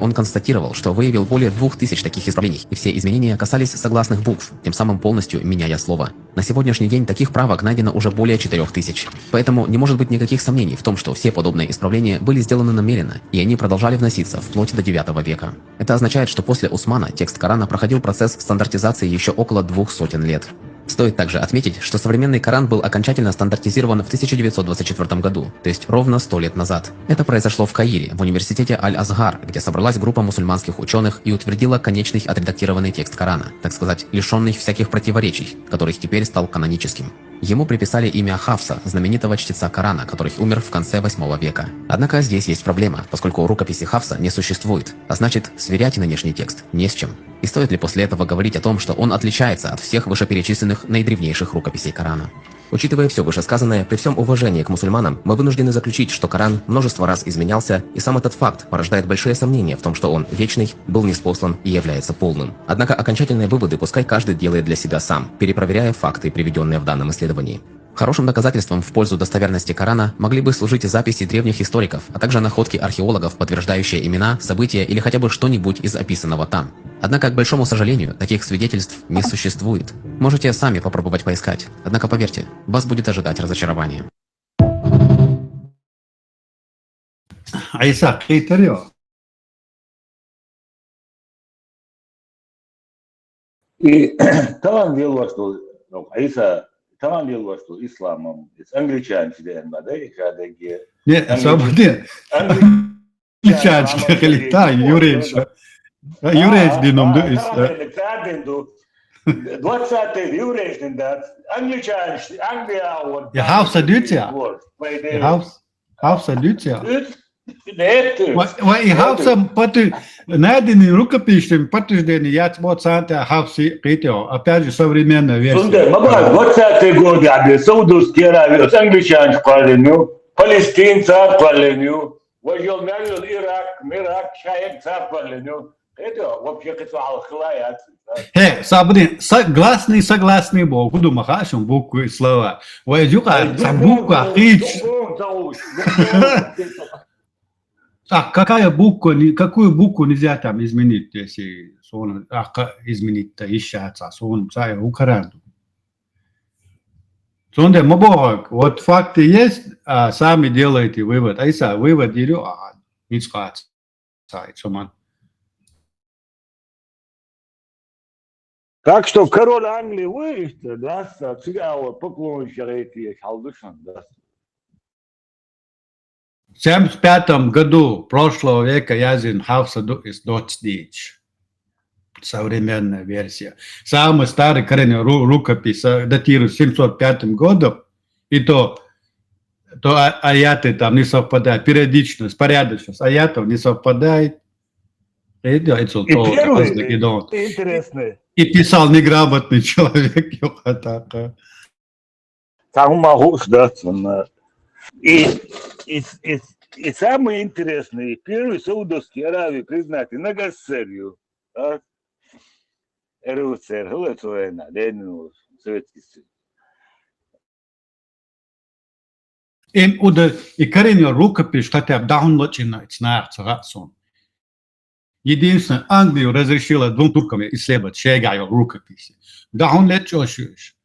он констатировал, что выявил более двух тысяч таких исправлений, и все изменения касались согласных букв, тем самым полностью меняя слово. На сегодняшний день таких правок найдено уже более четырёх тысяч. Поэтому не может быть никаких сомнений в том, что все подобные исправления были сделаны намеренно, и они продолжали вноситься вплоть до девятого века. Это означает, что после Усмана текст Корана проходил процесс стандартизации еще около двух сотен лет. Стоит также отметить, что современный Коран был окончательно стандартизирован в тысяча девятьсот двадцать четвёртом году, то есть ровно сто лет назад. Это произошло в Каире, в университете Аль-Азгар, где собралась группа мусульманских ученых и утвердила конечный отредактированный текст Корана, так сказать, лишенный всяких противоречий, который теперь стал каноническим. Ему приписали имя Хафса, знаменитого чтеца Корана, который умер в конце восьмого века. Однако здесь есть проблема, поскольку рукописи Хафса не существует, а значит, сверять нынешний текст не с чем. И стоит ли после этого говорить о том, что он отличается от всех вышеперечисленных наидревнейших рукописей Корана? Учитывая все вышесказанное, при всем уважении к мусульманам, мы вынуждены заключить, что Коран множество раз изменялся, и сам этот факт порождает большие сомнения в том, что он вечный, был ниспослан и является полным. Однако окончательные выводы пускай каждый делает для себя сам, перепроверяя факты, приведенные в данном исследовании. Хорошим доказательством в пользу достоверности Корана могли бы служить записи древних историков, а также находки археологов, подтверждающие имена, события или хотя бы что-нибудь из описанного там. Однако, к большому сожалению, таких свидетельств не существует. Можете сами попробовать поискать. Однако, поверьте, вас будет ожидать разочарование. Ӏийса кхийтар йоах. И тахан лелаш дола, ну, Ӏийса тахан лелаш дола исламам, из англичанаш деана ма дий, ша деге. Не, Англи- саб-, не, Англи- англичанаш хилийтар, еврейш. Еврейш дин ум ду из. Тахан дин ду. Двадцатый еврейш дин дац. Англичанаш, Англия вот. Я Хафса дуьйцу я? Вот, по идее. Я Хафс-, Хафса дуьйцу я? Нет, Ва, ва и Хафса пату-, найденный рукописьтами подтверждение яц бо цхьан тӀа Хафса кхийтар йоах. Опять же, современная версия. Цундела ма бац, двадцатый годы, а Саудовский Аравия, англичанаш кхоьллина ю, Палестина цар кхоьллина ю, важа йола мел йола Ирак, Мирак, шайх цар кхоьллина ю. Это вообще кхы цу хьалха хила яц. Хе, саб-, блин, согласный, согласный бо, хӀун ду ма хаьа шуна буквы и слова. Вай из юкъа цхьа буква кхийтча. А какая буква, не-, какую букву нельзя там изменить, если сона, а, ка-, изменить-то ещё отца, сона, цхьа, у Коран. Цундела ма боху, вот факты есть, а сами делайте вывод. Ӏийса, вывод йира ю, а, ницкъаца. Цхьа, цу ман. Так что король Англии вы, да, цига а вот поклонники эти, я хьал дышан, да. В семьдесят пятом году прошлого века язйина Хафса ду из доцдийч. Современная версия. Самый старый коренной ру-, рукопись, э, датируется семьсот пятым годом. И то, то а-, аяты там не совпадают. Периодичность, порядочность аятов не совпадает. И, да, и, И первый, интересный. И писал неграмотный человек, йоах, а так, а. Там могу ждать. И, и, и, и самое интересное, первый Саудовский Аравии признать на Гассерию. А? РУЦР, хӀу ла цу вайна, Ленин, Советский Союз. Им уда и коренной рукопись хотя бы дӀахьун лачина, цу наха ца хаьа сона. Единственное, Англия разрешила двум туркам исследовать шайгахь йолу рукописи. ДӀахьун лечкъо шуьш?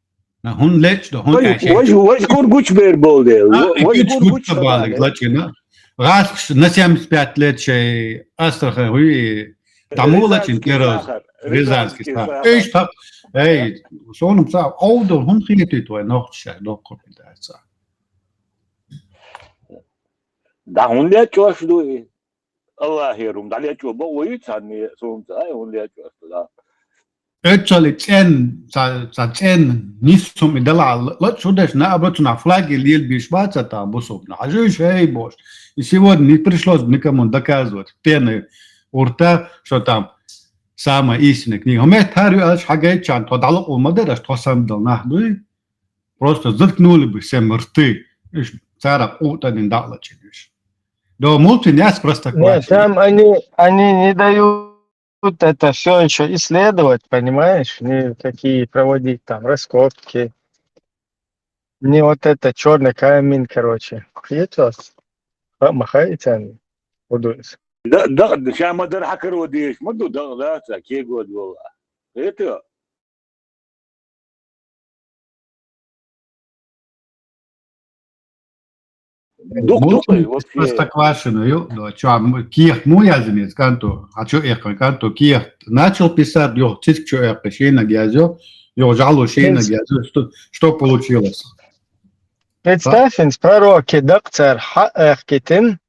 На хӀун лечкъо, хӀун Вай, аьлча? вай, вай, кур гучбер болде. А, и Вай, гучу кур гучу гучбер бале болде. Лачина. ГӀаскаш на семьдесят пять лет шоай Астрахань гӀуй, дӀамолачун Рязанский кӀира сахар. Рязанский Рязанский сахар. Сахар. Ишта, эй, сонам ца, овдал хӀун хетийт вай нохчаша, доккху пидаца. Да хӀун лечош ду и? Аллахьерум, да лечо ба вай царни, сонца, ай, хӀун лечош ду, да. Эццали цӀен, ца, ца цӀен нисум и дала, ла, ла, шу деш на абрацуна флаги лил биш ба ца та бусубна. Хьажуй шей бош. И сегодня не пришлось бы никому доказывать. Пены у рта, что там самая истинная книга. Хьо мет хьар ю аш хьагайчан, то далу ма дараш, то сам дал нах дуй. Просто заткнули бы всем рты. Иш цара кутанин дала чидиш. До мултин яс просто Нет, квачи. Там они, они не дают это все еще исследовать, понимаешь? Никакие проводить там раскопки. Не вот это черный камень, короче. Хитос. Махайтян. Удуис. Да, да, да, ща ма дар хьакар вадеш, ма ду, да, да, ца, ке год вала. Это Дук, дук, Мултин вообще. Простоквашино, ю, да, чё, а м-, киехт му язмец, канто, а чё эхо, канто, киехт. Начал писать, ё, циск чё эхо, шейнаг язё, ё, жало шейнаг Прец- язё, что, что получилось? Представь, инс пророки дакцар ха эхкитин,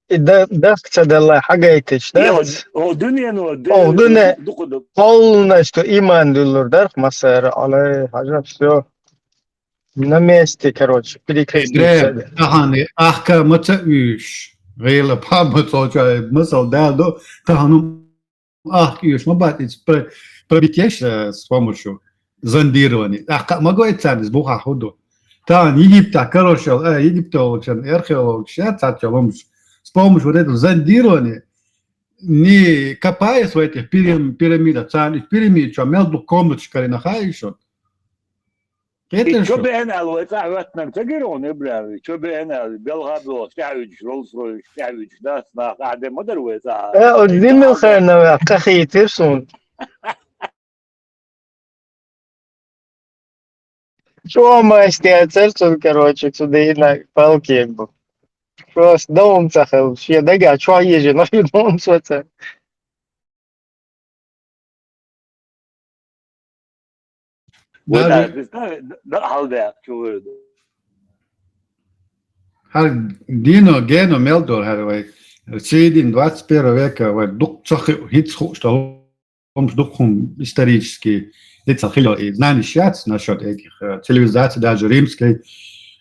И да-, дахк ца далла хьагайташ, да? О, о, дуьне но, де-, О, дуьне. Ду-, ду-, ду-, Полностью иман дуьллур дарх масара, алай, хьажа, всё. На месте, короче, перекреститься. Эдре, тахани, ахка маца уьш. Гайла, па, маца, чай, масал, да, до, тахану Ахка уьш ма бац, из про-, пробить еш, э, с помощью зондирования. Ахка ма гой царна, из буха худу. Тан Египта, короче, э, египтологчан, археологча, царча ломш. С помощью вот этого зондирования, не копаясь в этих пирам-, пирамидах, царна из пирамид, чё, мел ду комнаточка рина хаишот. И чо бен ал вай цӀа хӀоьттинарг ца гира хьуна, Ибрахим? Чо бен ал, белха бо, стягӀуьйтуш, Роллс-Ройс стягӀуьйтуш, да, нах, ахь де ма дара вай цӀа. Э, уж димил хер на вай, кахийтир сун. Чо ма стяцар сун, короче, цу дина палки бу. Просто дом ца хел, шия дага, чо ежи, но и дом ца. Вай Даже да, представь, да, да, хьал да, чё вы. Хьар дино, гено мел дор хьар вай. Середина двадцать первого века вай дук цахи хиц ху, что он дук хум исторически лица хило и знаний щас насчёт этих, э, цивилизаций, даже римской,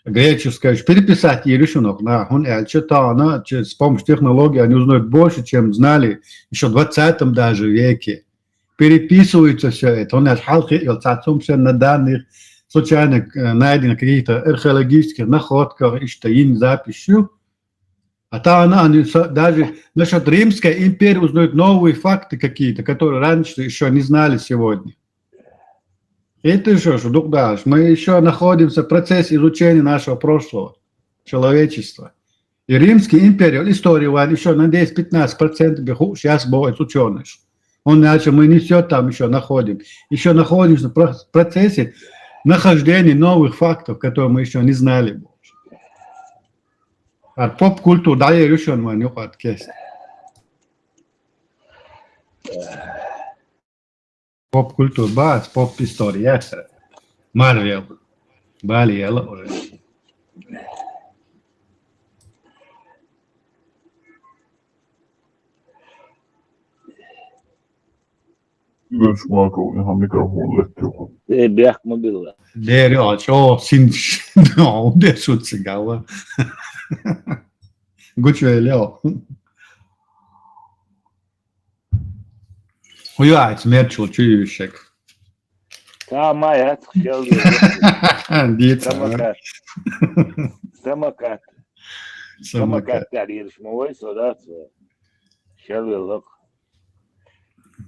греческой, переписать ерушинок на, хун эльча тана, че-, с помощью технологий они узнают больше, чем знали ещё в двадцатом даже веке. Переписывается всё это. Он аж хьалхи йол цацум все на данных случайно, э, найденных каких-то археологических находках, и что ин записью. А там она, они со-, даже насчёт Римской империи узнают новые факты какие-то, которые раньше ещё не знали сегодня. Это ещё, что дух дальше. Мы ещё находимся в процессе изучения нашего прошлого, человечества. И Римская империя, история ван ещё на десять-пятнадцать процентов биху сейчас бывает учёных. Он начал, мы не всё там ещё находим. Ещё находимся в про-, процессе нахождения новых фактов, которые мы ещё не знали больше. А поп-культура, да, я решён, мы не кест. Поп-культура бац, поп-история яц. Марвел. Бали яла уже. Игорь Шмаков, яха микрофон летту. Э, бяхк ма билла. Дери а, чё, син, ну, де шут сигала. Гучвелё. Хуяц мерчул чуюшек. Та ма яц, хел. Дица. Самокат. Самокат. Самокат. Самокат тяр ирш ма вай, со да, со. Хел лок.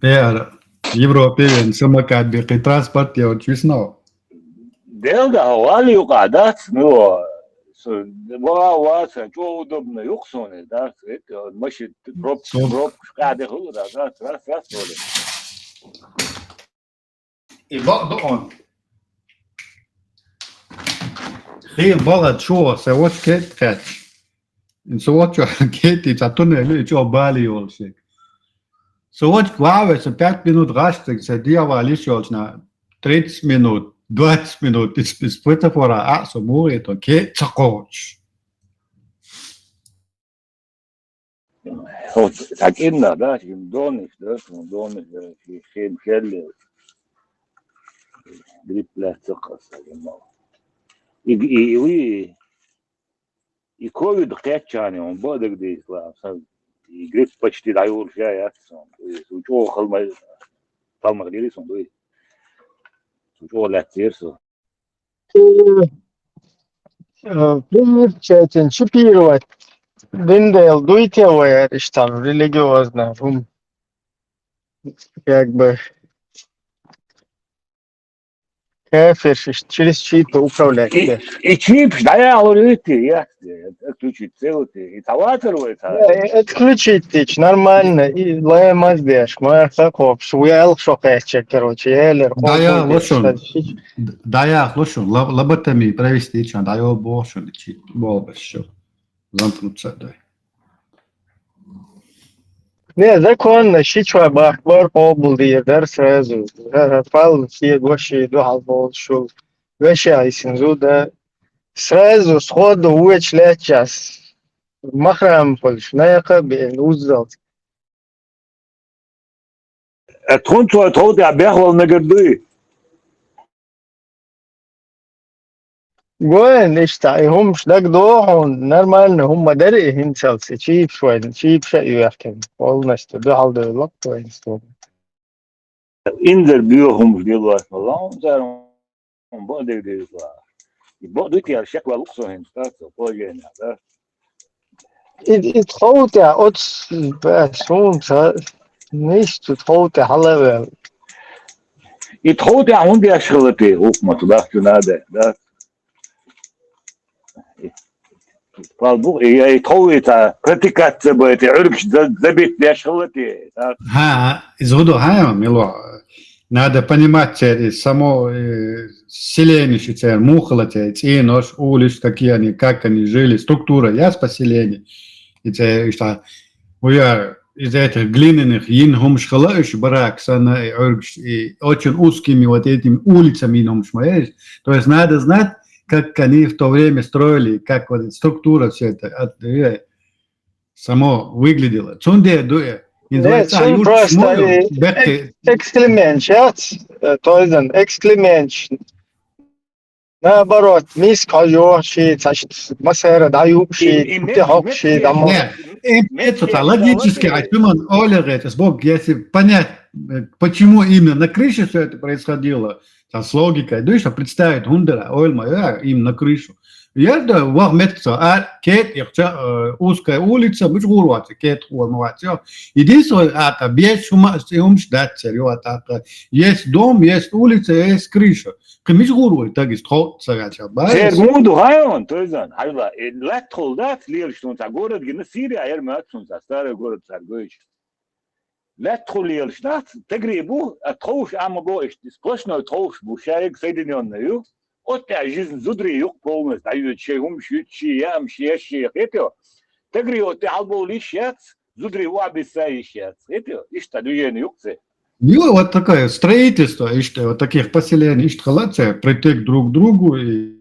Пер Европе вен самокат бекъи транспорт я вот честно. Дел да, вали юкъа дац, ну, с-, ва, ва, сан, чё удобно, юкъ соне, да, это, машин, пробка, Сон. Пробка, шкаде хула, да, да, да, да, соне. И бак да он. Хил бала чё, се вот кет кэч. Ин со вочу кети ца туннели чо бали йолшик. Со воч ваве, со пять минут гашцик, со диавали шолчна тридцать минут, двадцать минут, из, из светофора, а со мури, то ке цакоч. Вот так именно, да, им дониш, да, дониш, да, хем хелли. Грипп ля цакаса, и, и, и, и ковид кхетчани, он бодагдис ла, и грипп почти даюр ша яц, и учо халма, халма гири сон, и учо ля церсо. Пример четин чипировать. Диндел дуйте ваяр иштам религиозно. Хум. Как бы кафир, через чипы управлять. И чипш, да я говорю, ты, я, отключить целый ты, и таватер это. Отключить тич, нормально, и лаемаз деш, моя хакоп, шуял шокаечек, короче, елер. Да я лошон. Да я лошон, лоботоми провести, чан, да я бошон, чи, болбаш, замкнуться, да. Не, законно, шичва бахбар къобул дир дар сразу. Фал фе гоши ду халбол шул. Веши айсин зуда. Сразу сходу уеч лечас. Махрам польш, на яка бен уззал. Тхун цо тходи а бехвал нагар дуй. Гоен ишта, и хумш даг дохун, нормально хумма дери хинцалси, чипш вайн, чипша юяхтин, полностью, духал дой локтуайн сту. Индер био хумш дилуас, лаун зарун, бо дегдилуа. И бо дути ар шек ва луксо хин, стацо, пожена, да? Ит ховтя от сунца ниш тут ховтя халавел. Ит ховтя хунди ашхалати хукмату дахту нада, да? Палбу, и ит ховита протекация бу эти ургш забит ашхалати, да? Ха, изгуду ха, мило. Надо понимать, само селение, мухалате, цинош, улиц, какие они, как они жили, структура, яс поселение. И це, что, уя из этих глиняных ин хумш халаеш, барак, сана, и оргш, и очень узкими вот этими улицами ин хумш маеш. То есть надо знать, как они в то время строили, как вот структура все это, от, э, само выглядело. Цунде дуэ. Нет, цун просто эксклемент, сейчас, то есть эксклемент. Наоборот, мис кожохши, цашт масера даюкши, те хокши, дамо. Нет, это логически, а чуман олег, это сбог, если понять, почему именно на крыше все это происходило, там с логикой, да, что представить Гундера, Ольма, им на крышу. Я да вах метца, а кет, я узкая улица, мы жгурвати, кет хормовати. Единственное, а та без шума, ум ждать серьё, а так есть дом, есть улица, есть крыша. Кымыш гурвай, так есть хол цагача, ба. Сер муду хайон, то есть, хайла, лет холдат, лир что та город, гина Сирия, а ермат сунца, старый город Саргоич. Лет хулил штат, тегри бу, а тхоуш амаго ишти, сплошной тхоуш бу, шаек соединённый ю. От я жизнь зудри юк полностью, а ю че хум ши, чи ям ши, ши, хетё. Тегри от я албо лишь яц, зудри ва биса иш яц, хетё. Ишта движение юк це. Ну, вот такое строительство, ишта, вот таких поселений, ишта халаце, притык друг к другу и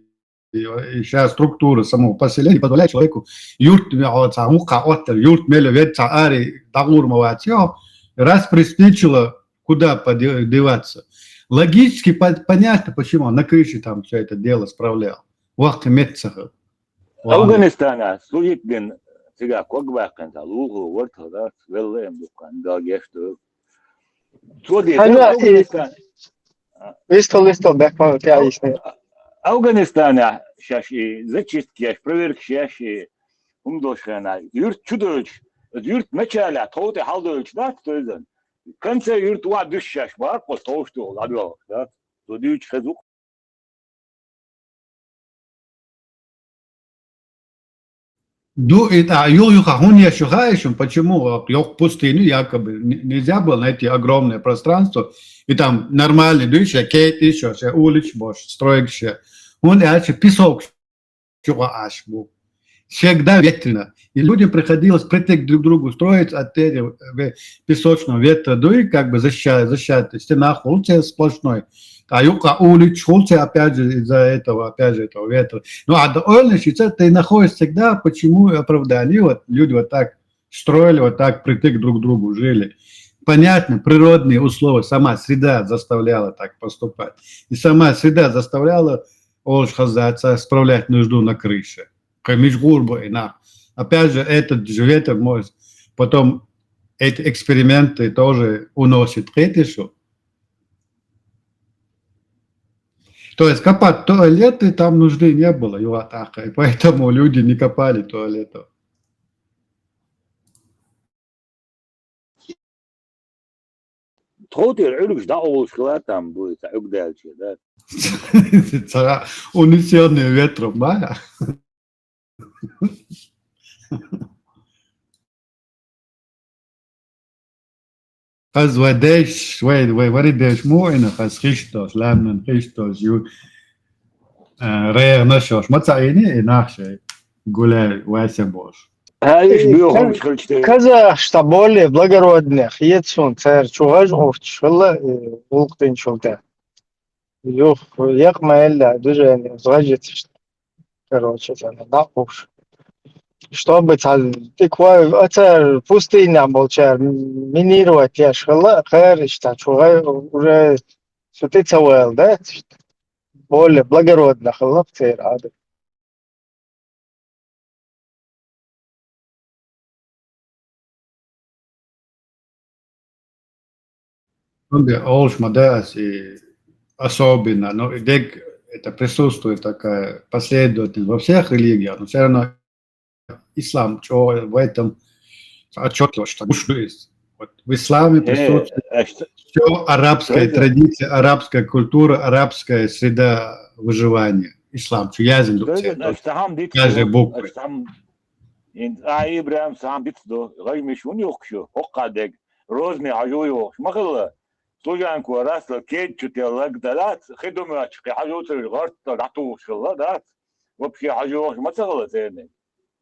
И сейчас структура самого поселения позволяет человеку юрт, а, ца, муха, оттер, юрт меле, вед, ца, ари, дагур, маватьё, раз приспичило, куда подеваться. Логически понятно, почему на крыше там все это дело справлял. Вахт меццахал. Афганистана служить бен цига ког бакан та лугу ворта да веллем дукан да гешто. Цоди Афганистан. Исто, исто, бекман тя ишне. Афганистана шаши зачистки, аш проверки шаши умдошана. Юрт чудоч, юрт мечаля, тоуте халдоч да, то изан. Конце юрт ва душаш бар, по то что ладо да. Цоди уч хазук. Ну, это, а ю, ю, хахун я шухаешем, почему? Йох пустыни, якобы, нельзя было найти огромное пространство, и там нормальный дышь, кет еще, улич, бош, строик, он, я песок, чего аж был. Всегда ветрено. И людям приходилось притык друг к другу строить от этого, э, песочного ветра, да и как бы защищать, защищать. Стена хулце сплошной. А юка улич хулце, опять же, из-за этого, опять же, этого ветра. Ну, а до Ольничица ты находишь всегда, почему оправдание? Вот люди вот так строили, вот так притык друг к другу жили. Понятно, природные условия, сама среда заставляла так поступать. И сама среда заставляла Олш Хазаца справлять нужду на крыше. Кемиш гурбо и на. Опять же, этот же ветер может потом эти эксперименты тоже уносит к этишу. То есть копать туалеты там нужды не было, юатаха, и поэтому люди не копали туалетов. Тхотир Ӏулгаш да олш хилатам буй, ца Ӏугдалчи, да. Цара унесённый ветром, да? Хаз вай деш, вай, вай, вари деш му ина хаз Христос, ламнан Христос, ю, э, рея нашош. Маца ини и нахше гуляй вайся бош. Ха, иш бюхом шхилчте. Казахста более благородных, ецун цар чугаж овч, шла, улктин чулта. Юх, як маэлла, движение, згажитишт. Короче, там, да, уж. Чтобы цар, ты квай, а цар пустыня болчар, минировать я шла, хэр, ишта, чугай, уже сути цавел, да? Более благородно, хлоп, цар, ады. Олш мадас и особенно, но и дег это присутствует такая последовательность во всех религиях, но все равно ислам чё в этом отчетливо, что гуш есть. Вот в исламе присутствует все арабская традиция, арабская культура, арабская среда выживания. Ислам чё язын дукция. Каждая буква. Ин а Ибрахим сам бит до, гай мишун юхшу, хокка дег. Розни хажу юхш, махалла. Служанку расла кед чутеллаг далат, хидумач ки хажу цур гартта датуш хилла дат. Вообще хажу юхш мацагла церни.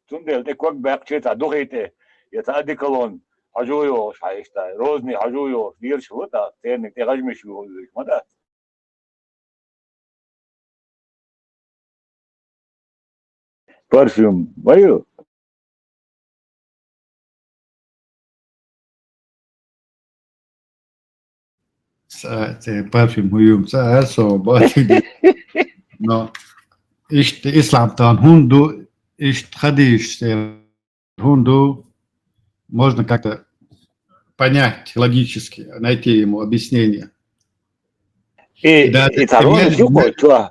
Цундел те квак бакче та духите, я та одеколон хажу юхш хайшта, розни хажу юхш, дирш хилла та, церни те гажмиш юхш мадат. Парфюм, ваю? Парфюм уюм, са асо бати. Но ишт ислам тан хунду, ишт хадиш хунду, можно как-то понять логически, найти ему объяснение. И, и, и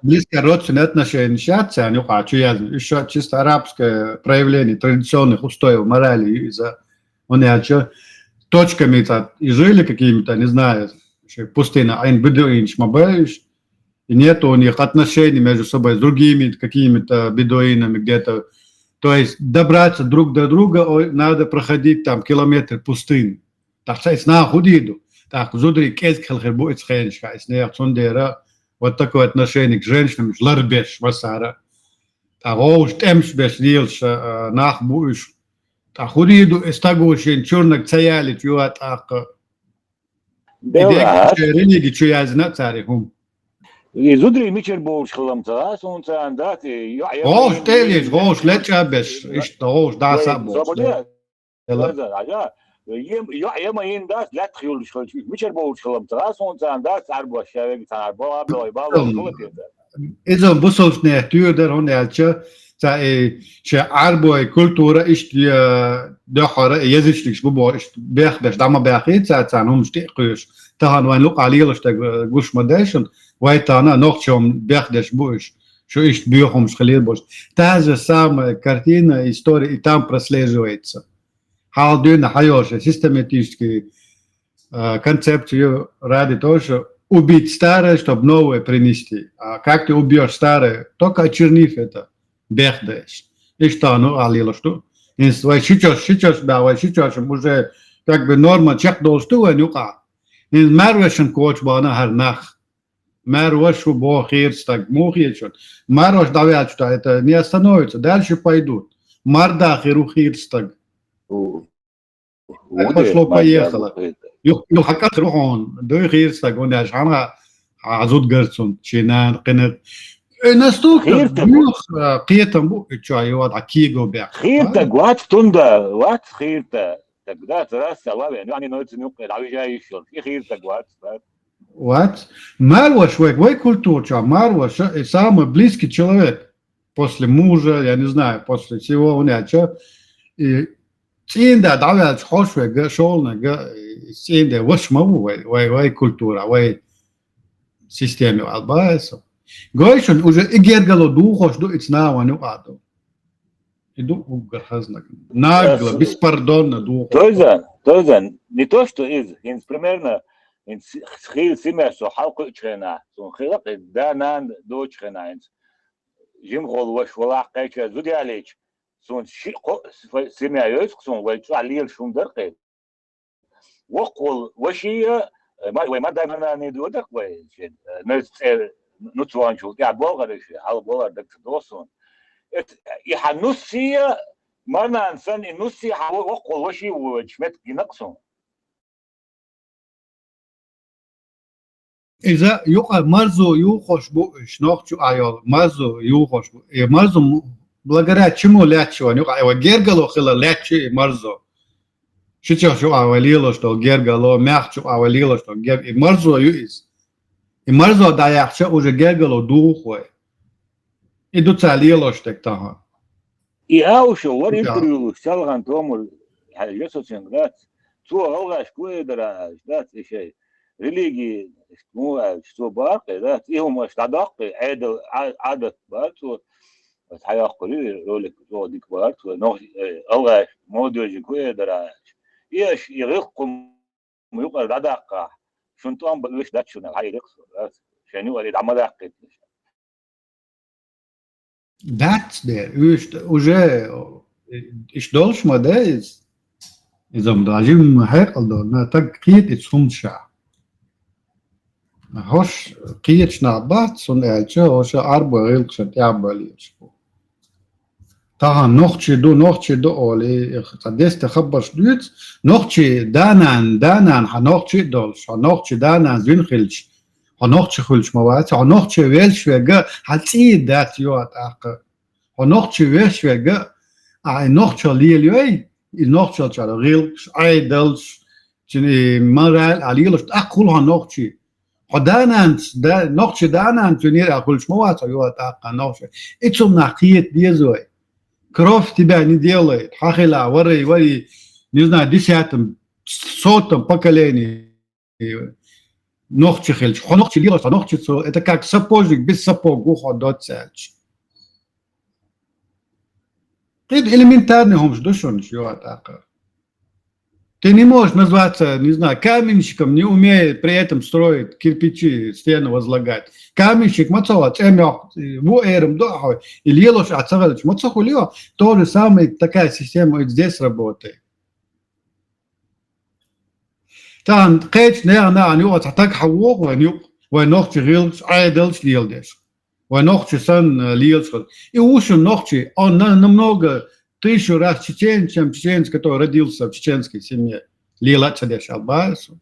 близко родственные отношения сейчас, они а что я еще чисто арабское проявление традиционных устоев морали из-за он я что точками и жили какими-то, не знаю, пустыня, айн бедуин шмабаеш, и нет у них отношений между собой с другими какими-то бедуинами где-то. То есть добраться друг до друга надо проходить там километр пустыни. Так что сна худиду. Так зудри кез кхелхер бу ицхеншка, сна цундера. Вот такое отношение к женщинам, ларбеш, васара. Так оуш темш беш лилш, нах буш. Так худиду, эстагушин, чурнак цаяли, чуа так. Идея религии чуязна цари хум. И зудри мичер болш хлам ца, сун ца андат, и гош телиш, гош леча беш, ишта гош даса болш. Ема ин дас лят хюлш хлам, мичер болш хлам ца, сун ца андат, арбаш шавег ца, арбаш, арбаш, арбаш. Изон бусовсне тюрдер хун ялча, ца и че арбой культура ишт дохора язычникш бубо ишт бех беш дама бехи, ца ца нум шти куш. Тахан вайн лук алилаш так гуш мадешн, вай тана нохчом бех деш буш. Шо ишт бюхум шхалир бош. Та же самая картина, история и там прослеживается. Халдюна хайоша систематически концепцию ради того, что убить старое, чтобы новое принести. А как ты убьешь старое? Только очернив это, бехдеш. И что оно алило, что? Инс вай шичош, шичош, да, вай шичош, уже как бы норма чек дол, что вай нюка. Инс марвешен коч бана харнах. Марвеш бо хирстаг, мухечен. Марвеш давячта, это не остановится, дальше пойдут. Марда хир ву хийра стаг. Пошло-поехало. Юха, юха хьакъат хир ву хьуна, дуй хийра стаг, хӀунда аьлча хьан хьан зуда гар цунна, ший нана, кхинар. Э, настолько кхетам бу, чу йода, кего бяхка. Хийра стаг вац тунда, вац хийра стаг. Тогда раз салавен, они нойцу нюкъе, дӀавижа йиш йолуш. И хийра стаг вац, вац. Вац. Марваш вай, вай культура чу, марваш, э, самый близкий человек после мужа, я не знаю, после всего, хӀунда аьлча, и цӀийнда дӀаваьлча хьош вега, шолнага, и цӀийнда ваша ма ву вай, вай, вай культура, вай система албаса. Гой шуна, уже и гергало духош ду, и цна ван юкъа ду. И ду уггар хазнаг. Нагла, беспардонно духош. Тойзан, тойзан, не то, что из, инц примерно, инц хил симеш со хьалкхуьучу хенахь, цун хила, да, нан дочу хенахь, инц жимхол ваш валахь кхеча зудялеча, цун ши кхо семья йойсу, цун вай чохь лелаш хӀума дара кхел. Воккхул вашия, ма-, вай ма дай ма нани ду дакъ вай, шен, э, нойц цӀе нуц ванчул тӀехь болгӀар иши, хьал болар даг ца доху суна. Эт, и хьан нуссия, марнан сан и нуссия хьан воккхул ваши ву вайчу мет гинакъ суна. Иза юкъа марзо юхош бу, уьш нохчу а йолу марзо юхош бу. И марзо м-, благодаря чему лаьтташ ван юкъа, и ва гергало хила лаьтташ и марзо. Шича шу а вай лелош долу гергало, мехчу а вай лелош долу герг-, и марзо ю иза. И марзо дӀаяхча уже гергало духу вай. И ду ца лелош тек тахьа. И Аушев вара интервью луш, Салхан Томур, хьаьжа со цуьнга дац. Цо гӀалгӀаш ку э дара аьлча, дац и шай. Религия, ну, аьлча, цо баккхий, дац. И хӀума аша дӀадоккхий, Ӏедал, Ӏа-, Ӏадат бара цо. Аса хьайоккхур ю и ролик, цо дика бара цо. Но, э, гӀалгӀаш, молодежи ку э дара аьлча. И аша, и гӀилкхум юкъара дӀадаккхахь, шун тӀом ба уьш дац шуна, хьайрекх со, дац. Шайн юкъара и дӀа ма даккхийта. Дац дера, уьш уже, э, иш долуш ма дай иза. Иза-м дан жимма хьекъал дорна, таг кхета иза хӀума ша. ХӀорш кхеташ нах бац, хӀунда аьлча хӀорш Ӏарба гӀиллакхашна тӀехь балийча бу. Тахана нохчий ду, нохчий ду олий, цхьа десте хабарш дуьйцу, нохчий данан, данан хьан нохчий а долуш, хьан нохчий данан зуьн хилча, хьо нохчи хуьлуш ма вац, хьо нохчи велш верга, хьан цӀий дац йо тӀаккха. Хьо нохчи веш верга, а и нохчо лелайой, и нохчалчара гӀилкхаш, Ӏедалш, цуьнан и мораль а лелаш, тӀаккха хуьлу хьо нохчи. Хьо дананца, да, нохчи дананца цуьнера а хуьлуш ма вац хьо йо тӀаккха нохчи. И цунах кхета деза вай. Кровь тебя не делает. Хьан хила варий, варий, не знаю, десятом, сотом поколение. Нохчи хилча, хьо нохчи лелош, хьо нохчи цо, это как сапожник без сапог ву хьо доццаьлча. Кхин элементарный хӀумаш ду шуна, чего тӀаккха. Ты не можешь назваться, не знаю, каменщиком, не умея при этом строить, кирпичи, стены возлагать. Каменщик ма ца ву, цӀе мохк, ву эрам ду ахьой, и лелош а ца хилча, ма ца хуьлу, то же самое, такая система и здесь работает. Тахана кхечу нехан нахана юкъа цхьа таг хьан вогӀу вайн юкъа, вайн нохчи гӀиллакхаш, Ӏедалш леладеш. Вайн нохчи санна лелаш хаза. И ву шун нохчи, он на-, намного тысячу раз чеченец, чем чеченец, который родился в чеченской семье. Лела а ца деш албаьрсу.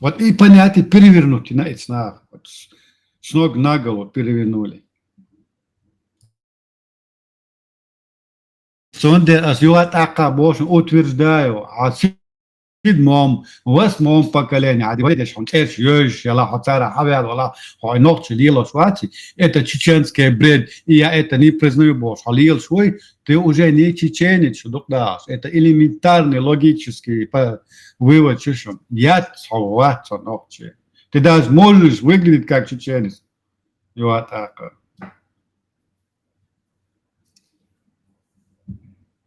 Вот и понятие перевернуть на эти нах. Вот с, с ног на голову перевернули. Цундела ас юха тӀаккха боху утверждаю, хьан седьмом, восьмом поколение, хьан вайдеш хьуна цӀераш йоьжуш яла, хьо цара хьаваьлла вала, хьо нохчи лелош ваци, это чеченский бред, и я это не признаю бохуш, хьо лелаш вуй, ты уже не чеченец, шу дукъ дахаш. Это элементарный логический по-, вывод шу шун. Яц хьо вац хьо нохчи. Ты даже можешь выглядеть как чеченец. Юха тӀаккха.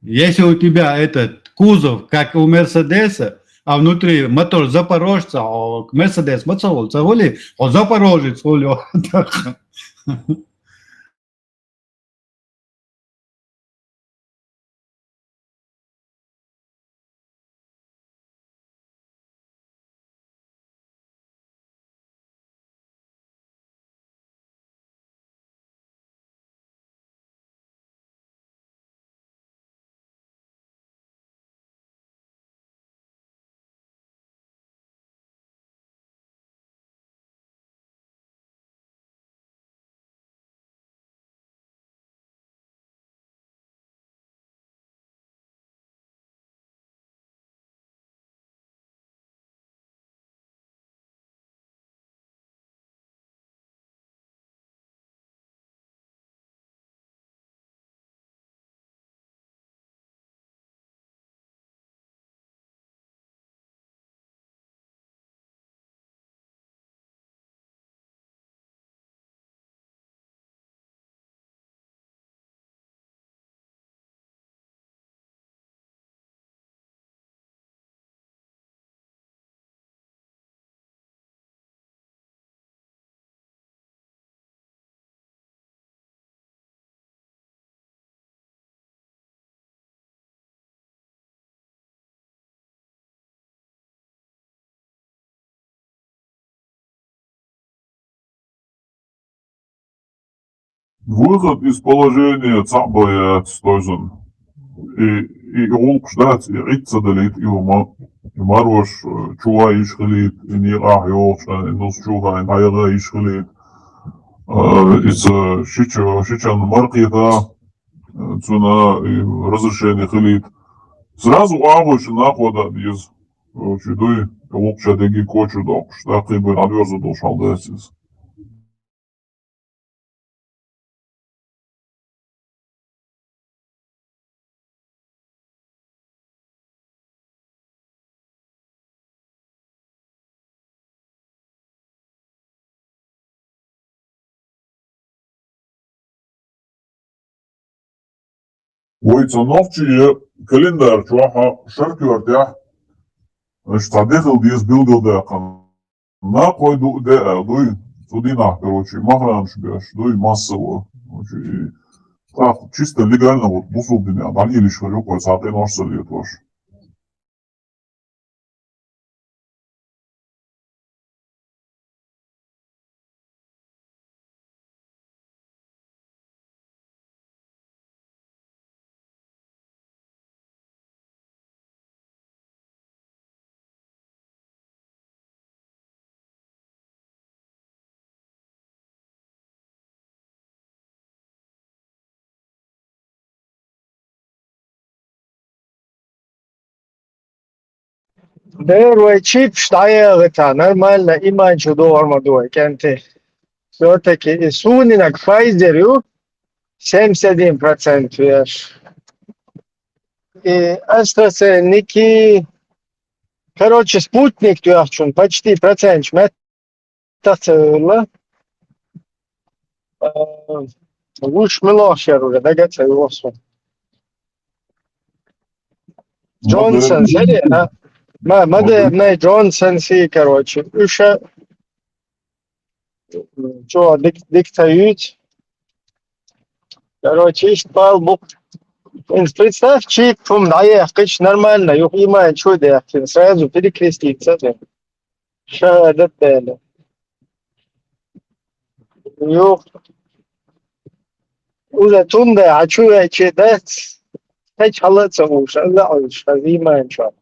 Если у тебя этот кузов, как у Мерседеса, а внутри мотор Запорожца, а Мерседес ма ца хуьлу, ца хуьлий, хьо запорожец хуьлу. Выход из положения цхьаъ ба яц, то есть и, и гӀулакхаш дац, и гӀид ца далийта, и хӀума, и марваш, э, чу а йиш хилийта, и некъахь йолча, и нус чу а, и дӀаяха йиш хилийта. Э, иза шича, шичан маркхета, э, цуна и разрешение хилийта. Сразу агӀо шу нах вада деза. Короче, дуй, гӀулакх ша деги кочу доккхуш, даккхий бен дӀадоьрзу долуш хьал дац иза. Вай цхьа нохчий календарь чохь а шаркоьртехь, аша цхьа дехал деза билгалдаьккхина. Накхой ду де а дуй, цу дийнахь, короче, махрамаш беш дуй массово. Короче, и так чисто легально вот бусулба динехь дӀалелаш хир ю кхой цхьа къинош ца летош. Дера вай чипаш дӀаяхийтахь, нормально, иман чу догӀур ма ду вай, кӀентий. Всё-таки и суннаниг Pfizer ю, семьдесят один процент веш. И AstraZeneca, короче, Sputnik тоьхначун почти проценташ мет- тах ца вевлла. А, вуш мила шер уже, дага ца йоху со. Джонсон, Модерна. Сери, а? Ма, Модерна, Джонсон си, короче, уьш а, чо, дик, дик ца юьйцу. Короче, иштта бала бу. Инс представь, чип хӀума дӀаехкича нормально, юха иман чу а даьхкина, сразу перекреститься. Шахадат дели. Юха. Уже тунда хьан чу вече дац, хьечу хьала а ца вуш, Алла Ӏуьйш, хьан вийман чохь.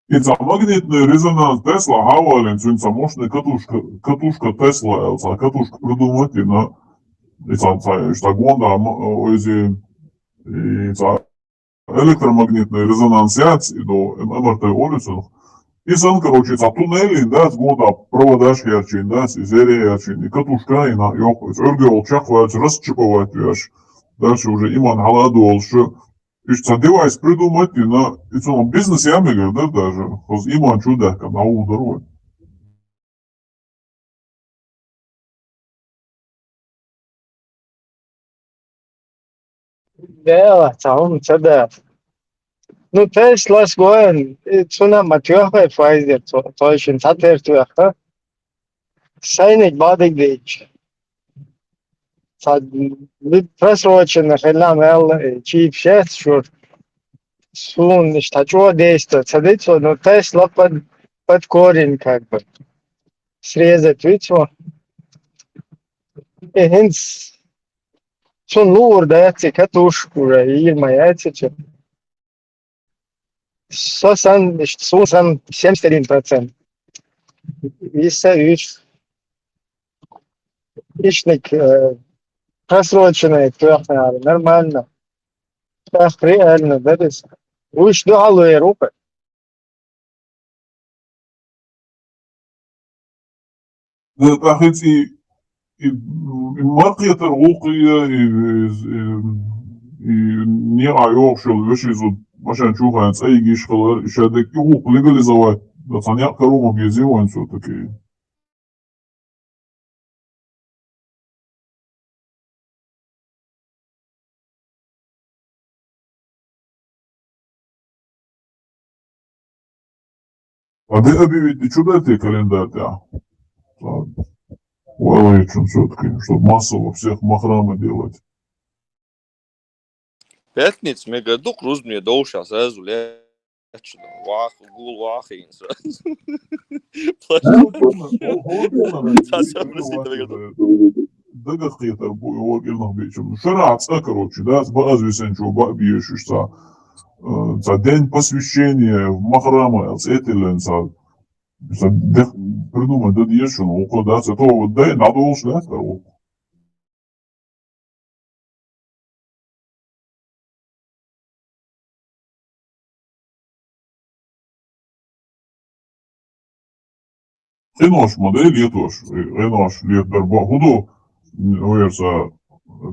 И цхьа магнитный резонанс Тесла хьавалийна, цуьнан цхьа мощный катушка, катушка Тесла аьлла, цхьа катушка придумать йина, и цхьа, цхьа, и цхьа гонда, м-, м-, иза, и цхьа электромагнитный резонанс яц, и до МРТ олу цунах. И сан, короче, цхьа туннель йина дац, гонда проводаш ярчийна дац, и зере ярчийна, и катушка йина, йоху, иза Ӏуьрга йолу чекхваьлча расчиповать веш. Дальше уже иман хьала а долуш, Иштта цхьа девайс придумать йина, и цунах бизнес ян мегар дара даже, хаза иман чу а даьхкина, дӀа а вудар вай. Дела, цхьа хӀума ца дац. Ну, Теслас гойту, и цунах ма тоьху вай Pfizer, цо, цо шина цхьатера тоьхна. Сайниг бадиг дийча. Ца просроченный хилла мел, э, чип шеца шура. Суна иштта чӀогӀа действовать ца дицо, но Тесла под, под корень как бы срезать вицо. И хӀинца цунна луур дац и катушка уже, йийр ма яц и цу. Со сан, иштта, суна сан семьдесят один процент. Иштта уьш. Иштниг, э, просроченный тоьхна, нормально. Ах, реально, да, дес. Уьш дуьхьал вер ву-кх. Э, тӀаккха и, и, и маркхетар гӀуллакхе, и, и, и, и некъа йогӀуш йолу вешин зуда машен чу хьайна цӀа йигиш хилар, и ша дерг и гӀуллакх легализовать, да, цхьа некъ каро ма безе вайн всё-таки. А де объявить чу дай те календарь тӀехь? Валлахи, чун всё-таки, чтоб массово всех махрамы делать. Пятница мегар ду-кх рузбане довшахь сразу ле. Ачу вах, гул вах, ин сразу. Плащ. Цхьа сам просить, наверное. Дагах кхетар бу, и воркӀи нах бичам. Шарахь цӀа, короче, да, бааз висен чу, ба биешуш ца. Э, ца день посвящения в Махрама, цӀетилен ца. Ца дех придумать да диешун, около да, ца то, да, надо уж, да, короче. Къинош ма дай летош, къинош летар ба хӀуду, оьрса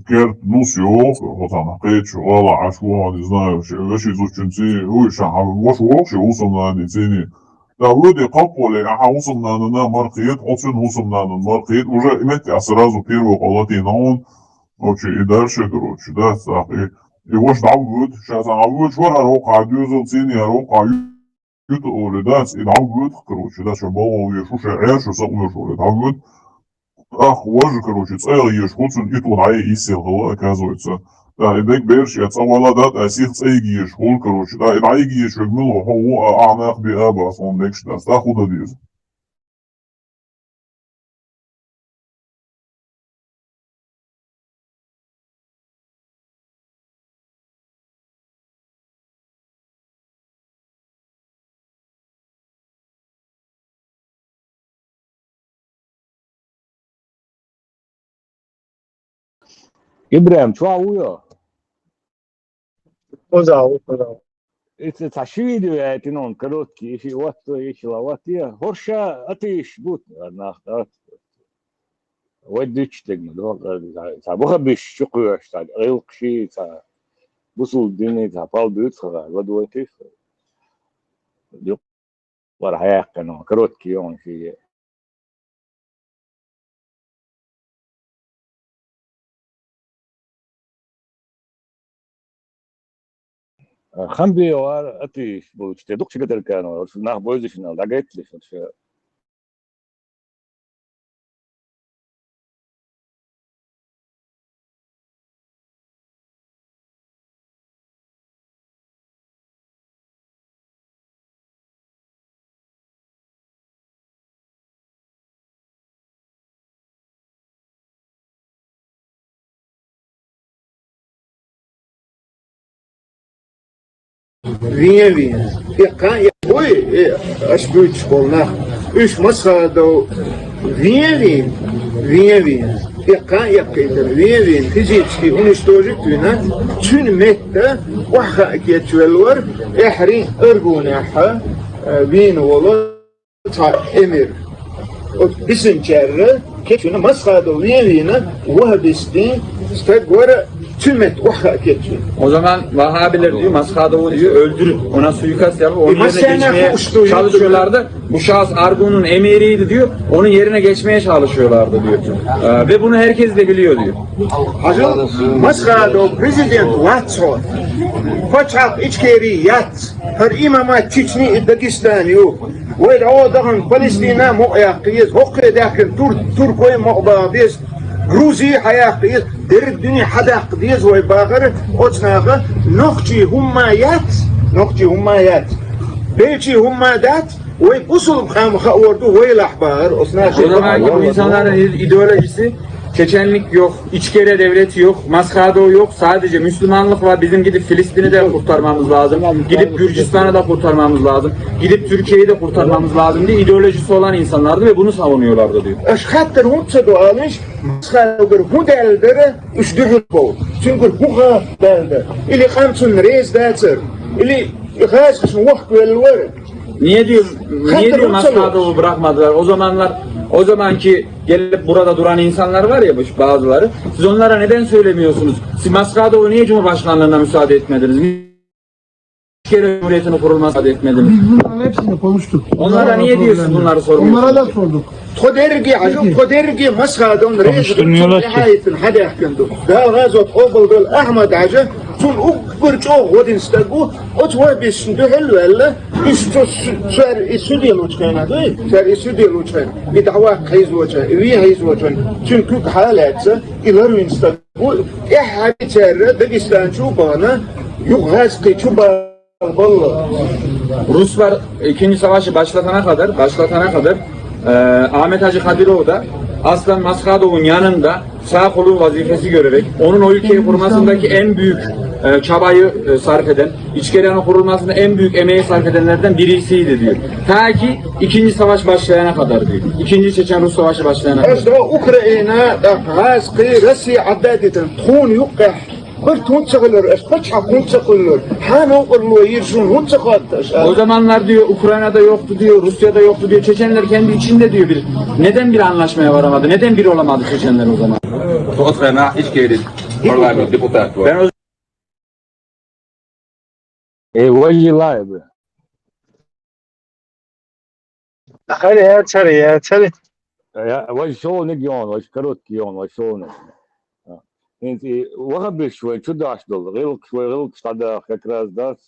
керт нус йо, хӀотана кхечу гӀала Ӏаш ву, не знаю, ше веши зучунци, уй, ша ваш вокши усунани цини. Да вуди капполе, аха усуннана мар кхет, оцун усуннана мар кхет, уже иметь, а сразу первый къалати наун, короче, и дальше, короче, да, сах, и, и ваш давгуд, ша сах, а ваш вар арокха, дюзел цини арокха, юту оле, да, и давгуд, короче, да, ша балвал еш, уша гӀер, шу сакъ еш оле, давгуд. Ах, важ, короче, цӀайгъа еш, хуцун и ту гӀай, и сел гъала, оказывается. Да, и дег берш, я цӀа вала дат, а сих цӀайги еш, хул, короче, да, и гӀайги еш, вегмил, хо, а, а, нах би, а, бас, он декш, да, ста худа диз. ИбрахӀим, чу вуй хьо? Хоза ву, хоза ву. Ицци цхьа ши видео яйтина хьуна, короткий, иши ватто, ишила ватте. ХӀорш атийш бу нах, да? Вай дуьтча дегна, да? Цхьа баха биш, чу кхоьш, цхьа гӀилкхаши, цхьа бусул дини, цхьа пал буьйцу хара, ладойтийш. Юкъара хьаяьккхина, короткий йогӀун шиге. Хамбиевар атийш болчу тӀе дукха чигадаргано, нах бойзишнал дӀагайтталаш, Вен-вен. И кхаъ я-, ой, э, аш буьйцуш болу нах. Уьш Масхадов вен-вен, вен-вен. И кхаъ яккхийтар вен-вен. Физически уничтожить вина, цуьнан метта охьахаа кечвелла вара, эхьарин аргунехьа, э, вийна волу цхьа эмир. Оцу бисинчаьрра кечвина Масхадов вен-вийна вахабистийн стаг вара, цуьнан метта охьахаа кечвина. O zaman Vahabiler diyor, Maskadov'u diyor, öldürün. Ona suikast yapıp onun yerine geçmeye çalışıyorlardı. Bu şahıs Argun'un emiriydi diyor. Onun yerine geçmeye çalışıyorlardı diyor. Ee, ve bunu herkes de biliyor diyor. Хьажал, Масхадов президент вац хьо. Пачхьалкх Ичкери яц. ХӀара имамат Чечни и Дагестан ю. Вай дӀо дахана Палестина мукъаяккха еза, хӀокхе даьхкина тур-, туркой мукъабаха беза, Грузи хьаяккха еза, дерриг дуьне хьадаккха деза вай бахара оцу наха, нохчий хӀумма яц, нохчий хӀумма яц. Белчий хӀумма дац, вай бусулба хам хаор ду вайлахь бахара оцу наха. O zamanki bu insanların ideolojisi Çeçenlik yok, İçkere devleti yok, Maskado yok. Sadece Müslümanlık var. Bizim gidip Filistin'i de kurtarmamız lazım. Gidip Gürcistan'ı da kurtarmamız lazım. Gidip Türkiye'yi de kurtarmamız lazım diye ideolojisi olan insanlardı ve bunu savunuyorlardı diyor. Аш хаттар хӀунда ца до алиш, Маскадовгара хӀун даьлла дара, уьш дуьхьал боху. Цуьнгара хӀун ха даьлла дара? Или къам цунна реза дацара? Или гӀазкхашна вохкавелла вара? Niye diyor, niye diyor Maskadov'u bırakmadılar? O zamanlar, o zamanki gelip burada duran insanlar var ya, bazıları. Siz onlara neden söylemiyorsunuz? Siz Maskadov'u niye Cumhurbaşkanlığına müsaade etmediniz? Niye Türkiye Cumhuriyeti'nin kurulmasına müsaade etmediniz? Biz bunların hepsini konuştuk. Onlara niye diyorsun bunları sormuyorsunuz? Onlara da sorduk. Тхо дерриге, хьажал, тхо дерриге Масхадовна реза ду, цунна ряхьайтина хьадаьхкина ду. Дала гӀазот къобалдойла Ахьмад-Хьажа, цунна уггар чӀогӀа гӀо дина стаг ву, оцу вахабисташна дуьхьал а ваьлла, уьш цу су-, цара и суьде лучу хенахь дуй, цара и суьде лучу хенахь, и дӀаваккха хьийзочу хенахь, и вен хьийзочу хенахь, цуьнан куьг хьа а лаьцна, и ларвина стаг ву, тӀаьххьара цара Дагестан чу а бахана, юха гӀазкхи чу ба- Балла. Ruslar ikinci savaşı başlatana kadar, başlatana kadar e, Ahmet Hacı Kadirov da Aslan Maskadov'un yanında sağ kolu vazifesi görerek onun o ülkeyi kurmasındaki en büyük e, çabayı e, sarf eden, İçkeriyan'ın kurulmasında en büyük emeği sarf edenlerden birisiydi diyor. Ta ki ikinci savaş başlayana kadar diyor. İkinci Çeçen-Rus savaşı başlayana kadar. Аш да Украина, да, гӀаскхи, Россия гӀаддадитан, тхуна юккъехь барт хӀунда ца хилар, аш паччахь хӀунда ца хилар, хьан новкъарло йира шуна, хӀунда ца хотташ? O zamanlar diyor Ukrayna'da yoktu diyor, Rusya'da yoktu diyor. Çeçenler kendi içinde diyor bir, neden bir anlaşmaya varamadı? Neden bir olamadı Çeçenler o zaman? Soğutlarına iş geldi. Parlament депутат. Ben o Э, вай лай бе. Хьари, яцари, яцари. Я, вай шолниг ён, вай короткий ён, вай шолниг. А. ХӀинца и вахабиш вай чу даш долу, гӀиллакхаш вай гӀиллакхаш дӀадаха как раз дац.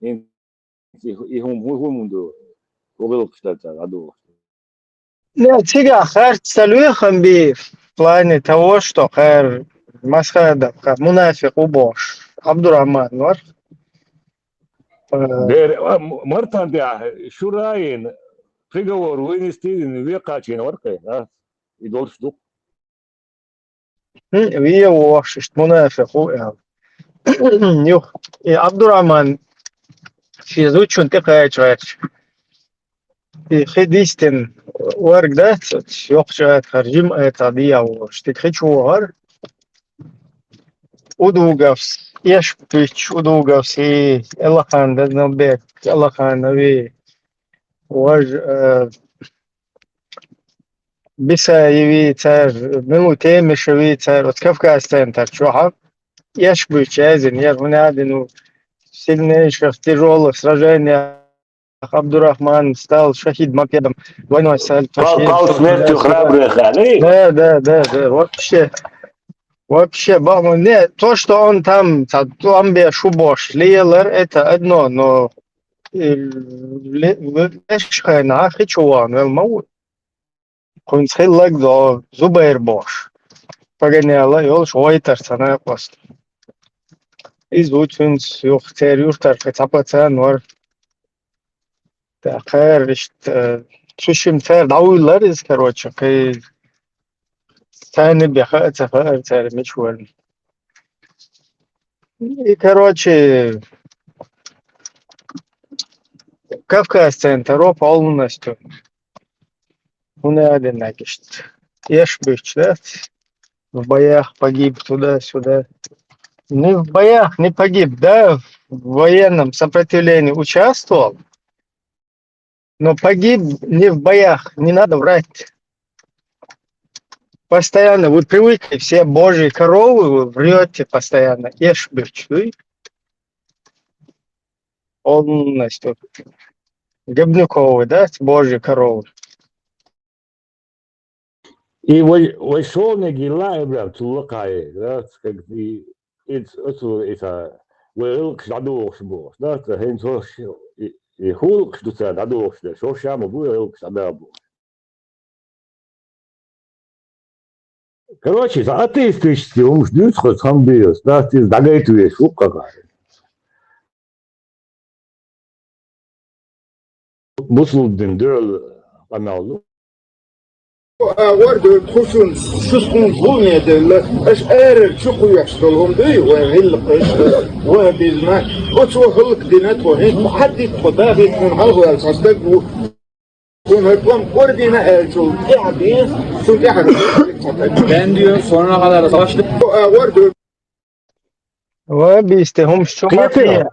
ХӀинца и, и хӀума, хӀу-, хӀума ду, вай гӀиллакхаш дац дӀадохуш. Не, цигахь харц ца лоьхам би, в плане того, что кхара Масхадов, кхара мунафикъ ву бохуш, Абдурахман вара. Э, Дер, а, м-, мартан тӀехь шура йина, приговор вынести йина, векхачийна вара кхин, а? И долуш ду. ХӀун, вен вохуш, иштта мунафикъ ву аьлла. Юха, и Абдурахман шен зудчунна тӀекхача гӀерташ. И хи дистина варг дац, оцу йоккхачу атахара жима атагӀа дехьа волуш. Стаг хи чу вахара. Удуговс, Эшпуч, Удуговс, и Элаханов Назмабек, Элаханови, важа, э, Бисаеви цара, Милу Темишеви цара, оцу Кавказ центр чохь а Эшпуч яздина яра, хӀунда аьлла, ну, сильнейших тяжёлых сражениях Абдурахман стал шахидом, Мопедом, двойной стал Пал-, пал смертью храбрых, а, не? Да, да, да, да, вообще. Вообще, бахьана, не, то, что он там, ца, там беш ву бохуш лелар, это одно, но, э, ле-, ле-, леш хенахь хи чу вахана велла ма ву. Кхуьнца хилларг до Зубайр бохуш. Паганелла йолуш гӀойтар ца накъост. Иза ву цуьнца юха церан юьртара кхин цхьа пацан вара. ТӀаккха кхара иштта, цу шимма цара дӀавуьйлура иза, короче, кхин царна бен хаа а ца хаьара цара мича вара. И, короче, Кавказ центр полностью. ХӀунда аьлла иштта? Эшпуч, да? В боях погиб туда-сюда. Не в боях, не погиб, да, в военном сопротивлении участвовал, но погиб не в боях, не надо врать. Постоянно вы привыкли, все божьи коровы, вы врёте постоянно. Эшпуч, вы полностью. Грибниковы, да, божьи коровы. И вай, вай шолниг йилла а, Ибрахим, цул лакхахь, да, как и, и, оцу, и ца, вай гӀиллакхаш дӀадохуш бохуш, да, ца хӀинца хӀорш, и, и гӀиллакхаш ду цара дӀадохуш дерш, хӀорш а ма бу гӀиллакхаш дӀадала бохуш. Короче, ца атеистический хӀумаш дуьйцу хӀокху цхьамбиос, дац иза дӀагайта везаш ву-кх кхара. Бусулба дин дуьхьал къамел ду. А вар ду тхо шуна, шу суна гӀуламе делла, аша арара чу кхоьхьуш долу хӀума дуй, вайн гӀиллакхаш, вахӀабизма, оцо хӀаллакдина тхо, хӀинца хьаддита тхо, дахийтина хьалхаваьлла цхьа стаг ву. Шуна хӀара тӀом кӀордийна аьллачул тӀаьхьа бен, шуна тӀаьхьа. Ben diyor, sonuna kadar savaştık. А вар ду. Вахабисте хӀумаш чу ма кхе. Кхетий?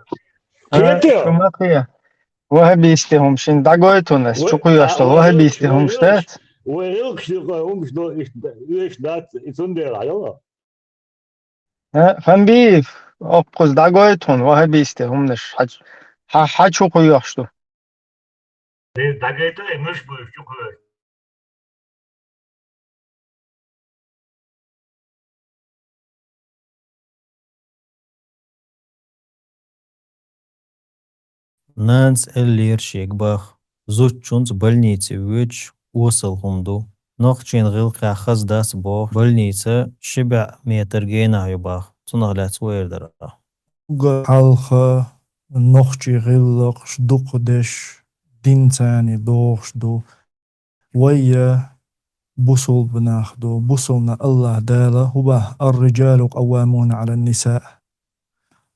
А, кхетий? Чу ма кхе. Вахабисте хӀумаш, шин дӀагойту ас, чу кхоьхьуш долу вахабисте хӀумаш дац? Вай гӀиллакхаш ду, хӀумаш ду, иштта, веш дац, и цундела хьайо. А, Фамбиев, оккхуза дӀагойту хьуна, вахабисте хӀуманаш, хьа, хьа, хьа чу кхоьхьуш ду? Деза дагайта, и муьлш буьйцу чу кхоьхьуш. Нанас эллера шега баха, зудчуьнца больнице воьдуш осал хӀума ду. Нохчийн гӀиллакхехь хаза дац боху, больница ши бӀе метр генахь ю баха, цунах лаьцна вайра дара. Уггар хьалха нохчий гӀиллакхаш дукха деш, динца догӀуш ду. Вай бусулба нах ду, бусулба нах. АллахӀ Дала хӀу боху: «الرجال قوامون على النساء».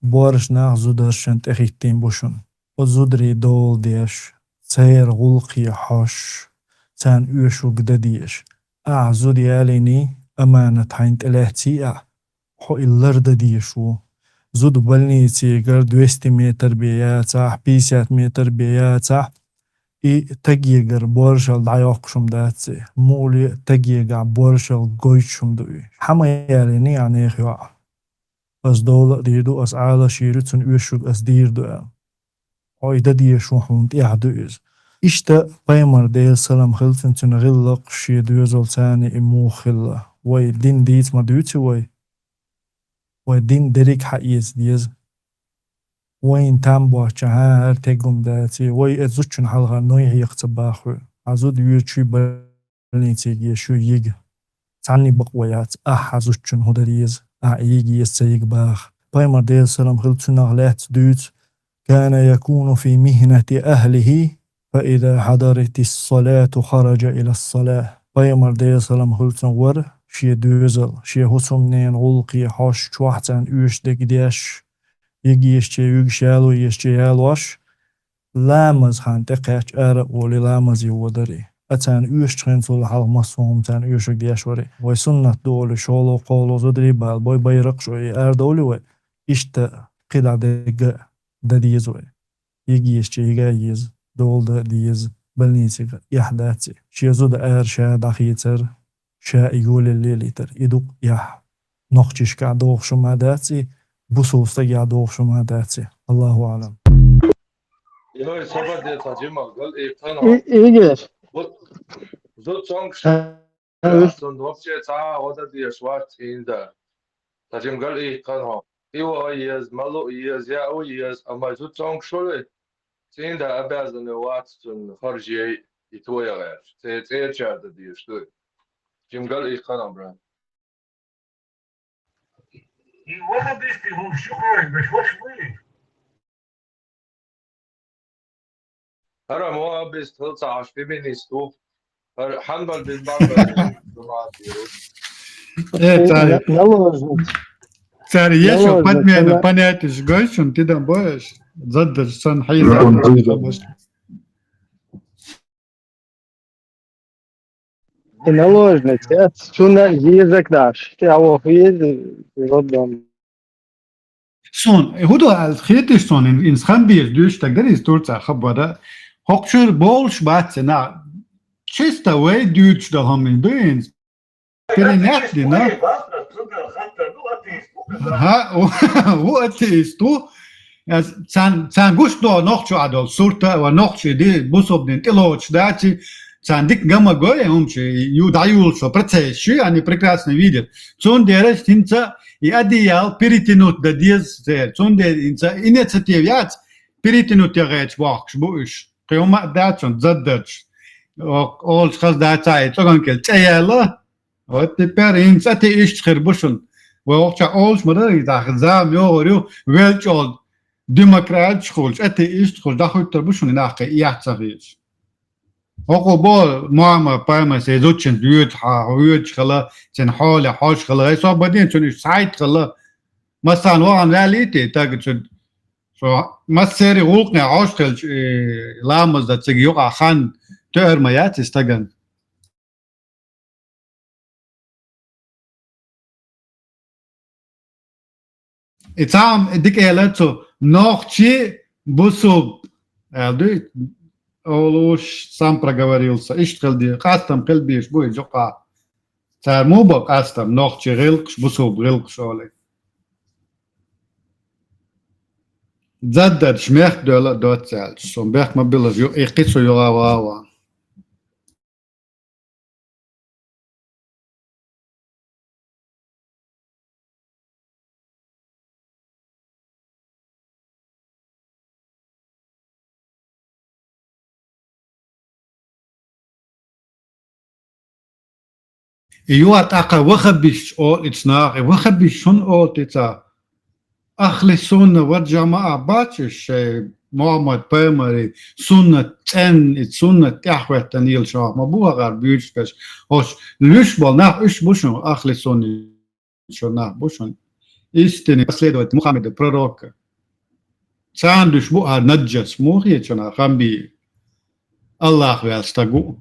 Боьрша нах зударшна тӀехӀиттийна бу шуна. Оцу зударийн дола деш, церан гӀуллакхе хьожуш, царна оьшург дан дезаш. Ахь зуда ялийний, аманат хьайна тӀе лаьцний ахь, хьо и лардан дезаш ву. Зуда больницегара двести метр бен яцахь, пятьдесят метр бен яцахь, и тагегара боьршалла дӀайоккхуш хӀума дац и. Муха а тагегахь боьршалла гойтуш хӀума ду и. Хьа ма ялийний ахь нехан йоӀ. Ас дола а дийр ду, ас Ӏалаш йийр ю, цунна оьшург ас дийр ду аьлла. Хьо и дан дезаш ву, хьуна тӀехь ду иза. Иштта пайхамар, Делан салам хилла цунна, цуьнан гӀиллакхаш, шен доьзалца и муха хилла. Вай дин дийца ма дуьйцу вай. Вай дин дерриг хьаэца деза. Вайна там боцчу хьан хӀара тегум даций, вай оцу зудчун хьалха нуй хьекха ца боху. Хьан зуда йоьдуш ю больницеге, шу йига. Цхьанний бакъо яц, ахьа хьан зудчун хӀу дан деза, ахьа йига еза, ца йига баха. Пайхамар, Делан салам хилла цунах, лаьцна дуьйцу: «كان يكون في مهنة أهله، فإذا حضرت الصلاة خرج إلى الصلاة». Пайхамар, Делан салам хилла цунна, вара шен доьзал, шен хӀусамненан гӀуллакхе хьожуш, чохь царна оьшург деш, йига езча йуьгуш, яло езча ялош, ламаза хан тӀекхаьчча ара а волий, ламазе воьдура. А царна оьшучу хенахула хьалха массо а хӀума царна оьшург деш вара. Вай суннат ду олий, шолгӀа-кхоалгӀа зударий бала бой, байракхаш ой, и арадовлий вай, иштта кхидӀа дерг а дан деза вай. Йига езча йига а еза, дола дан а деза, больницега эхь дац и. Шен зуда ара ша дӀахецар, ша и йолалла лелийтар. И ду-кх эхь. Нохчашкахь догӀуш хӀума дац и, бусулба стагехь догӀуш хӀума дац и. Аллаху аӀлам. Йой, сабар де, цхьа жимма гал и тхана. И-, Игорь. Бу-, зу цонкаш. А, а, цунна вообще цхьа а гӀо дан дезаш вац цӀийнда. Цхьа жимма гал и тхана. И ваха еза, мало еза, яа еза, амма зу цонкаш вале, цӀийнда обязанный вац цунна харжий и тоя гӀерташ. Церан цӀерачара дан дезаш ду. Жимма гал и тхана, брат. И вахабистий хӀума ши хой, беш ваш вуй? ХӀара вахабист хила ца Ӏаш, феминист ву. ХӀара хьанбар бин бан бан. Э, цари. Наложница. Цари ешо подмена понятиеш гой шуна, тидам боеш. Заддаш сан хьийза. И наложница, цунна еза даш. Те а воху еза, и роддом. Сон, хӀу ду аьлла хеташ сон, ин, ин хан беш дуьйцуш стаг дара иза Турца хабара. ХӀокху чуьра болуш бац и нах. Чисто вай дуьйцуш долу хӀума ду ин. Перенять дина. ХӀа, ву атеист ву. Ас царна, царна гуш до нохчо а долу сурта, ва нохчий ди, бусурба дин тӀелоцуш даци, царна дика гама гой, хӀума ши, ю-, дӀаюлуш со процесс ши, они прекрасно видят. Цундела хӀинца и одеял перетянуть дан деза церан. Цундела хӀинца инициатива яц, перетянуть ягӀечу бохкуш бу уьш. Кхин хӀума а дац шуна, заддарш. О-, олуш хаза дац, цхьа и цӀоган кӀел цӀе яьлла. Вот теперь хӀинца а тӀе иштта хир бу шуна. Вай вокхуча олуш ма дара, и даха зама йогӀур ю, велчӀол демократиш хуьлуш, а тӀе иштта хуьлуш, дӀахуьттур бу шуна и нах кхин и яц ца хеташ. ХӀокхо бо, Мохьмад-пайхамар сайн зудчуьнца воьду хьан, хьо воьдуш хила, цуьнан хьоле хьожуш хила, гӀай со бан ден цуьнан уьш схьайтта хила, массарна вахана ваьллий те, тага цуьнан, со массеран гӀуллакхе хьожуш хилча, э, ламаз дан цига юкъахь хан тоьар ма яц и стагана. И цхьа хӀума дика элира цо, нохчий бусулба, аьлла дуй, олуш сам проговорился, иштта хила де, къастам хила безаш бу иза юкъахь. Цара муха бо къастам, нохчий гӀиллакхаш, бусулба гӀиллакхаш олий. Заддарш мехк доьлла а доццу аьлча, со бехк ма билла, ю-, и кхин со юха ван а ван. И юха тӀаккха вахабисташ олу и цу наха, и вахабисташ хӀунда олу те цара? Ахли сунна ва жамаӀа бац уж, шоай Мухьаммад пайхамара суннат цӀена, и суннат тӀехӀоьттина йолаш ма бу хӀара буьйцуш берш. Ош луш бола нах уьш бу шуна, ахли сунна шо нах бу шуна. Истинный последователь Мухаммеда, пророка. Царна дуьш бу а наджас, мухе чуна хамби. Аллах ваьл стаг ву.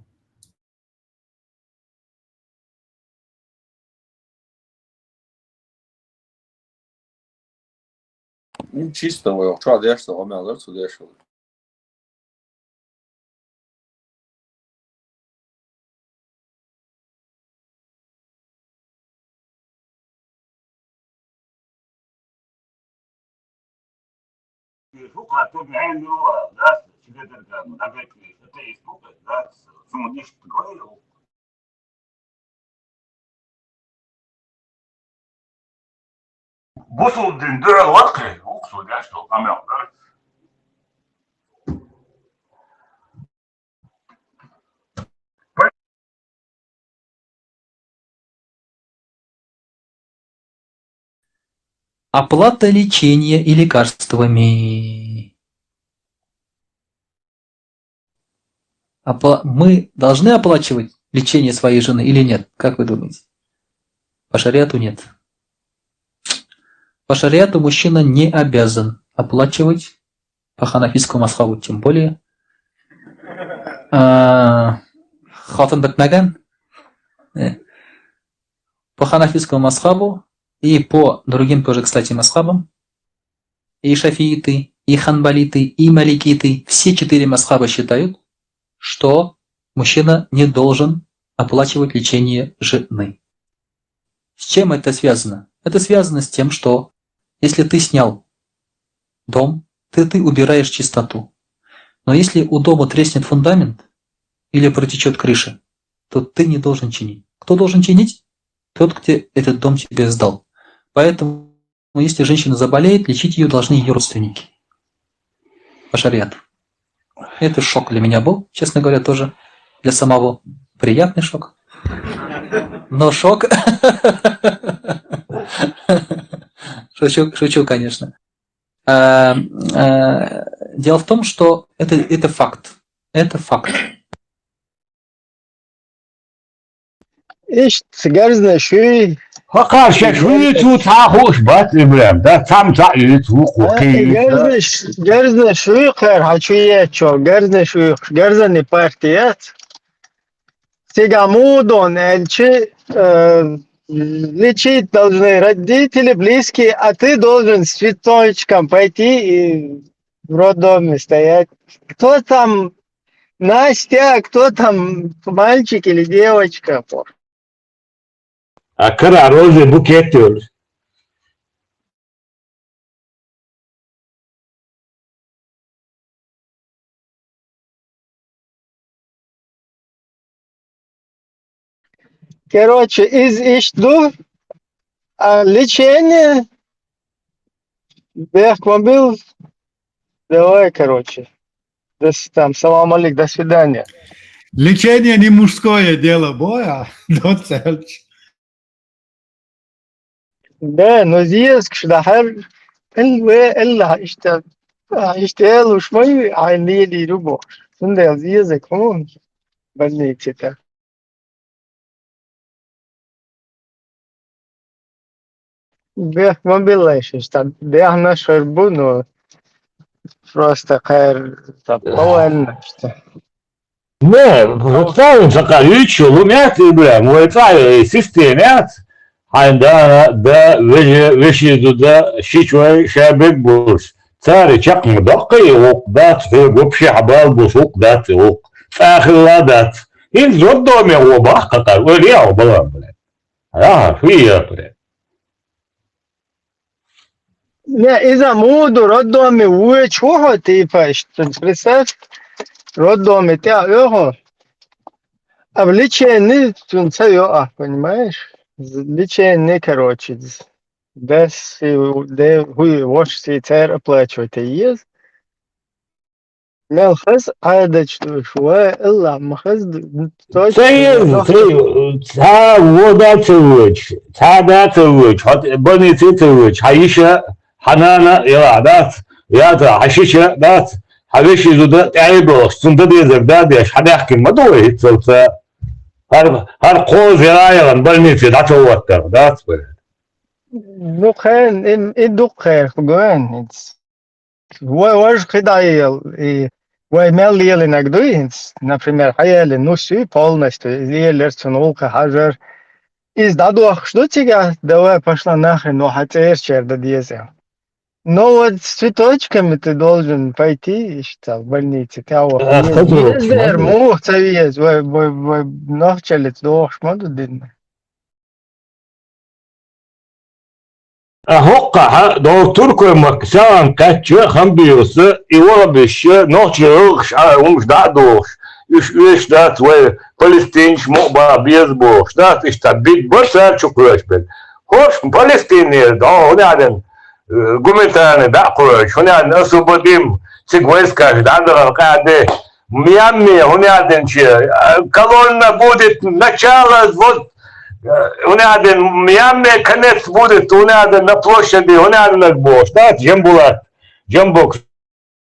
Ну, чисто вай, чё дальше, а мя, да, что дальше? Бусул дин дурал вакхи, уксу дяш тол, амел, да? Оплата лечения и лекарствами. Опла-, мы должны оплачивать лечение своей жены или нет? Как вы думаете? По шариату нет. По шариату мужчина не обязан оплачивать, по ханафийскому мазхабу тем более. А, хатын битмеген. Э, по ханафийскому мазхабу и по другим тоже, кстати, мазхабам, и шафииты, и ханбалиты, и маликиты, все четыре мазхаба считают, что мужчина не должен оплачивать лечение жены. С чем это связано? Это связано с тем, что если ты снял дом, ты, ты убираешь чистоту. Но если у дома треснет фундамент или протечет крыша, то ты не должен чинить. Кто должен чинить? Тот, кто этот дом тебе сдал. Поэтому, если женщина заболеет, лечить ее должны ее родственники. По шариату. Это шок для меня был, честно говоря, тоже. Для самого приятный шок. Но шок. Шучу, шучу, конечно. А, а, дело в том, что это, это факт. Это факт. Иштта герзна шуй. ХӀокхар шаьш вуьйцу, цхьа а хууш бац, Ибрахим, да? Цхьамма цхьаъ юьйцу, вукхо кхин юьйцу, да? Герзна ш-, герзна шуй кхер, хьан чу еччо, герзна шуй, герзани партия яц. Цига мудон элчи, э, лечить должны родители, близкие, а ты должен с цветочком пойти и в роддоме стоять. Кто там Настя, кто там, мальчик или девочка? А кара розы букет йолуш. Короче, из иштта ду, а лечение бехк ма бил. Давай, короче. До с-, там, салам алейк, до свидания. Лечение не мужское дело, боя, доцент. Да, но зиязкаш дахьар, ил ве, ил иштта, иштта элуш ма ю, ай, лелийр ву бохуш. Цундела зиязаг хӀун больнице тӀа. Бехк ма билла шиш, там дехнаш хир бу, но просто кхер, там, поваренаш, там. Не, цхьаьна цхьа юьйцуш йолу меттиг ю, Ибрахим, вай цхьа йолу система яц, хьайн дана, да, вежа, вешин зуда, шичой, шаберг болуш. Цара чекх ма доккхий, гӀуллакх дац, хьоьга вообще хьан бала болуш гӀуллакх дац, гӀуллакх. ЦӀа хилла дац. ХӀинца роддоме гӀо баккха кхара, ойла е хьо балан, блядь. Ага, хӀун яхара? Не, иза муха ду, роддоме вуьйцуш ву хьо, типа, иштта, представь, роддоме тӀе а оьху. А лечение цунна ца йо ахь, понимаешь? Лечение, короче, дас и де, хӀуй, вошас и цара оплачивать еза. Мел хаза Ӏадаташ ду уьш, вай, Аллах, ма хаза ду, точно. Ца еза, ца еза, цхьа вон да ца воьдуш, цхьа да ца воьдуш, хьо больнице ца воьдуш, хьан йиша хьан нана а елахь дац, яза хьан шиша а дац, хьан вешин зуда а тӀаьхьа а болуш, цунна дан дезарг дан а деш, хьан даьхкина ма ду вай хӀинццалца. ХӀара, хӀара кхоза яра а яхана больнице дӀа ца хӀоттарх дац вай. Дукха хан, и, и дукха хан гоьн хӀинца. Вай важа кхидӀа а ела, и вай мел лелийнарг дуй хӀинца, например, хьан яьлла нус юй полностью, иза лелар цунна гӀуллакхе хьажар. Иза дӀадохкуш ду цигахь, давай пошла нахрен, ну хьан цӀерачара дан деза. Ну вот с цветочками ты должен пойти, иштта, в больнице, тӀаьхьа ваха. Ах, веза, хаза веза, веза, молодец. Муха ца веза, вай, вай, вай нохчаллица дохуш ма ду динна. Ткъа хӀокхахь долу туркойн махка сагӀина кхаьчча, Хамбиевс, и вахабиш, нохчийн гӀуллакхаш, а, хӀумаш дӀа а дохуш, уьш оьшуш дац вай, палестинцаш мукъа баха беза бохуш дац, иштта биг бара цара чу кхоьруш берг. ХӀорш Палестинера дӀо, хӀунда аьлла, э, гуманитарный дӀа а кхоьруш, хӀунда аьлла, освободим, цига войскаш дӀа а дахана къаьхьа де, Мьянме, хӀунда аьлла, колонна будет, начало, вот, э, хӀунда аьлла, Мьянме, конец будет, хӀунда аьлла, на площади, хӀунда аьлла, бохуш дац, Джамбулат, Джамбокс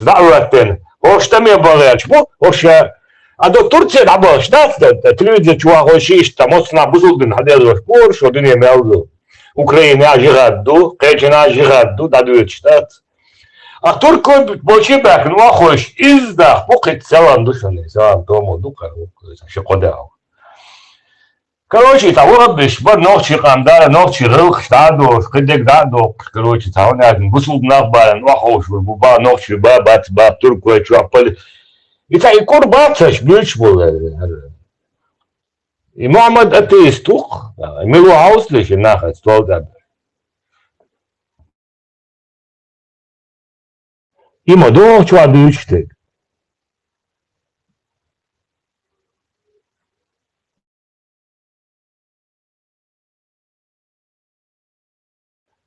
дӀа а хӀоьттина. ХӀорш тӀаме бан гӀерташ бу, хӀорш, а, а до Турция дӀабахаш дац, да, да, телевизор чу вахой ши иштта, массанхьа бусулба дин хьадезаш бу, хӀорш дуьне мел ду. Украина а жихӀад ду, кхечанхьа а жихӀад ду, дӀадоьдуш дац. А туркой болчу баьхкина охьахойш, иза даха бу кхин, салам ду шуна, салам томо ду кхара, ши кхо дагӀа. Короче, цхьа вахабиш бара, нохчийн къам дара, нохчийн гӀуллакхаш дӀа а дохуш, кхидерг дӀа а дохуш, короче, цхьа хӀунда аьлла, бусулба нах бахьана охьаховшур бу, бах нохчий, бах бац, бах туркой, чохь пали. И цхьа и кура бац аша буьйцуш болу, аьлла. И Мухьаммад атеист ву-кх, мила ву хьовсалаш и нах, аса стол тӀе. И ма догӀу чохь дуьйцуш дерг.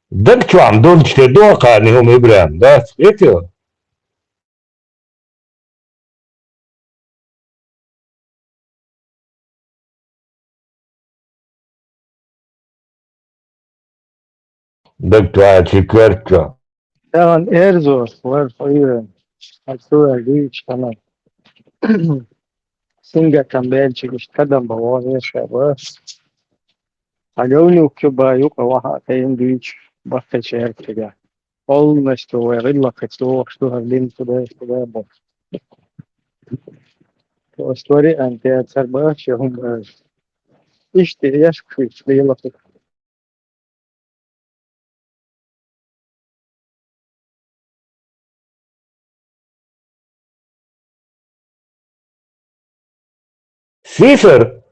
Даг чохь долчу тӀе догӀу кхарна хӀума, ИбрахӀим, дац, кхетий? Даг чохь чи коьрта чохь. Тахана эрзо, вара хьуьйран. Хьан цо ваьлла дуьйцуш хьанна. Сингаттам баьлчиг иштта кадам бан вон эша ба. Хьан говнюк ю ба юкъа ваха а тайна дуьйцуш, баккхийчаьрга тӀе. Полностью вай гӀиллакхца дохуш ду хӀара дин, Худай, Худай бохуш. Просто вариант яцара баша, я хӀума баша. Иштта яшка шуьйца лелахуш. Сийсара,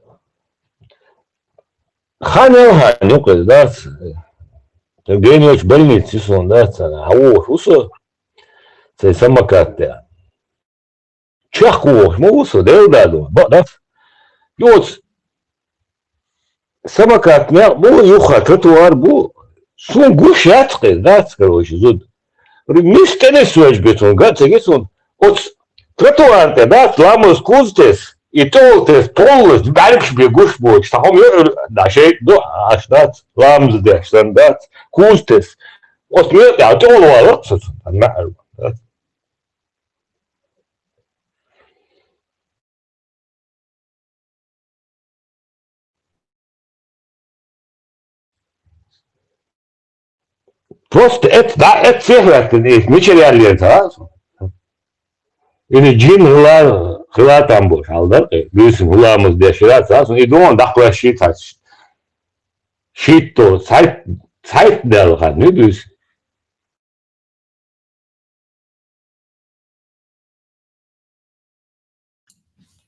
хан яла хьан юкъа дац, тхан геночу больница ю суна дац, хьан вогӀуш ву со, цай самокат тӀе. Чехка вогӀуш ма ву со, Делан да ду, бакъ дац. Йоцу самокат некъ бу, юха тротуар бу. Суна гуш яц кхин, дац, короче, зуда. Мис тӀе нисвеш бе цунна, га ца ги цунна. Оцу тротуар тӀе, дац, ламаз куз тес, и тӀол тес, поллас, бӀаьргаш бе гуш боцуш, цхьа хӀума йоуьр, да, шайтӀа ду, аш дац, ламаз деш санна, дац, куз тес. Оцу мел тӀехь тӀол валарх со цунна, ан маьӀар, дац. Просто это, да, это всех растет, есть, мича реально это, а? Или джин хила, хила там больше, ал, да? Э, дуьйцу хӀуламаз деш хила, а? И дон дакхлаш шийтта, шийтта, сайт, сайт дел хан, не дуьйцу.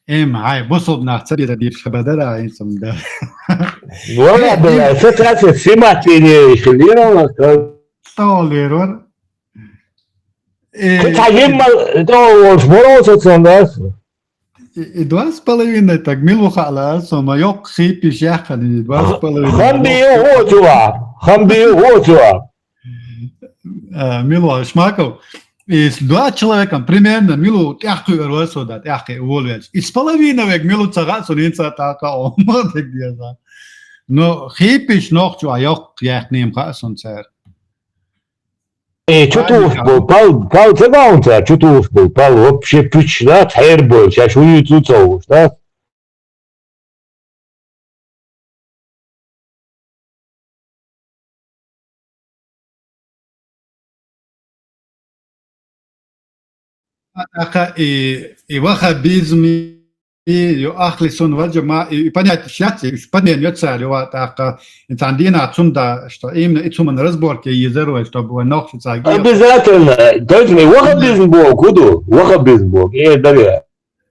Эм, хьай, бусулба нах ца беда дийраш хабар дара, а, инсам да. Вала, да, ассоциация снимать линия ещё лирала, то лирвар. Э, Ты та ем мал, то уж боролся, цон, да? И, и два с половиной, так, мил ву хаала, со ма йоккха хийпиш яххана, и два с половиной. Хамби, вот его, хамби, вот его. Э, мила ву, Шмаков, и с двумя человеком примерно мила ву тӀаьхьакхуьур вара со, да, тӀаьхьакхиа волавелча. И с половиной вег мила ву ца хаьа, со нин ца тӀаккха, о, ма дерг деза. Но хийпиш нохчо а йоккха яьккхинийла хаьа суна цара. Э, чу тухуш болу пал, пал ца баьхна цара, чу тухуш болу пал вообще пуьчаш дац, хьерабойла, шаьш хӀун юьйцу ца хууш дац. ТӀаккха и, и ваххабизм, и, и ахли сунна вал джамаӀа, и, и понятие сейчас, и понятие цара, и ва тӀаккха, и цхьана дийнахь цунна да, что именно и цу хӀуманна разборка езар вай, чтобы вай нохчи цхьа гӀо. Обязательно. Точно, и ваххабизм боху, кху ду, ваххабизм боху, э, дарья.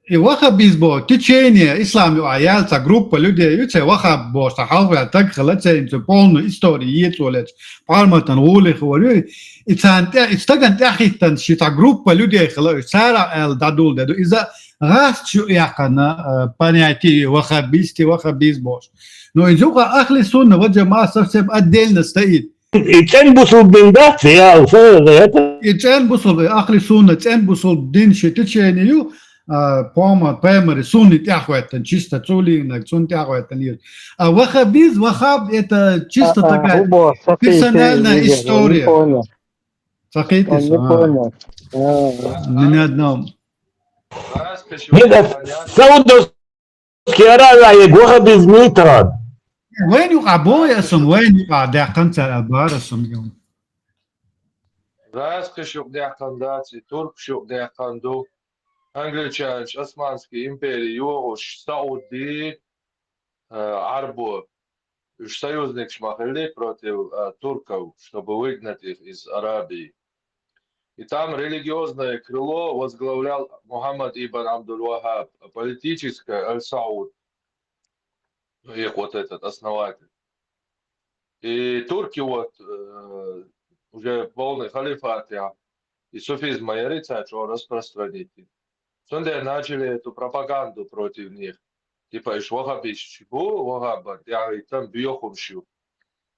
И ваххабизм боху течение, ислам юкъахь яьлла цхьа группа людей ю, цхьа ваххаб боху, цхьа хьалхаваьлла стаг хилла, церан цу полную историю еза цо лечу, парматан гӀулих вар ю. И царна тӀе, и стагана тӀаьхьахӀиттина ши цхьа группа людей хилла, уьш цара аьлла дӀадула де ду. Иза гӀазкхаша ю яьккхина, э, понятие ваххабисты, ваххабизм бохуш. Но иза юкъахь ахли сунна вал джамаӀа совсем отдельно стоит. И цӀена бусулба дин дац, я, фу, это? И цӀена бусулба, ахли сунна, цӀена бусулба дин ши течение ю, а, по-моему, пайхамари сунни тӀаьхьахӀоьттина, чисто цу лийнаг, цунна тӀаьхьахӀоьттина еза. А ваххабизм, ваххаб, это чисто такая персональная история. Сакхетий, не понял. Меня одного. Нет, а Саудовская Аравия, ваххабизм ю тхан. Вайн юкъахь боху аса, вайн юкъахь даьккхина цара аьлла бара аса. ГӀазкхаша юкъа даьккхина дац, и туркаша юкъа даьккхина ду. Англичанаш Османский импери йохуш, Сауди, э, Ӏарбо, уьш союзникаш ма хилли против, э, турков, чтобы выгнать их из Арабии. И там религиозное крыло возглавлял Мухаммад ибн Абдул-Ваххаб, а политическое Аль-Сауд, ну, их вот этот основатель. И турки вот, э, уже полный халифат, я, и суфизм, я, рицать, что распространить. Цундела начали эту пропаганду против них. Типа, уьш ваххабисташ бу, ваххабан тӀаьхьахӀиттина бохург ю.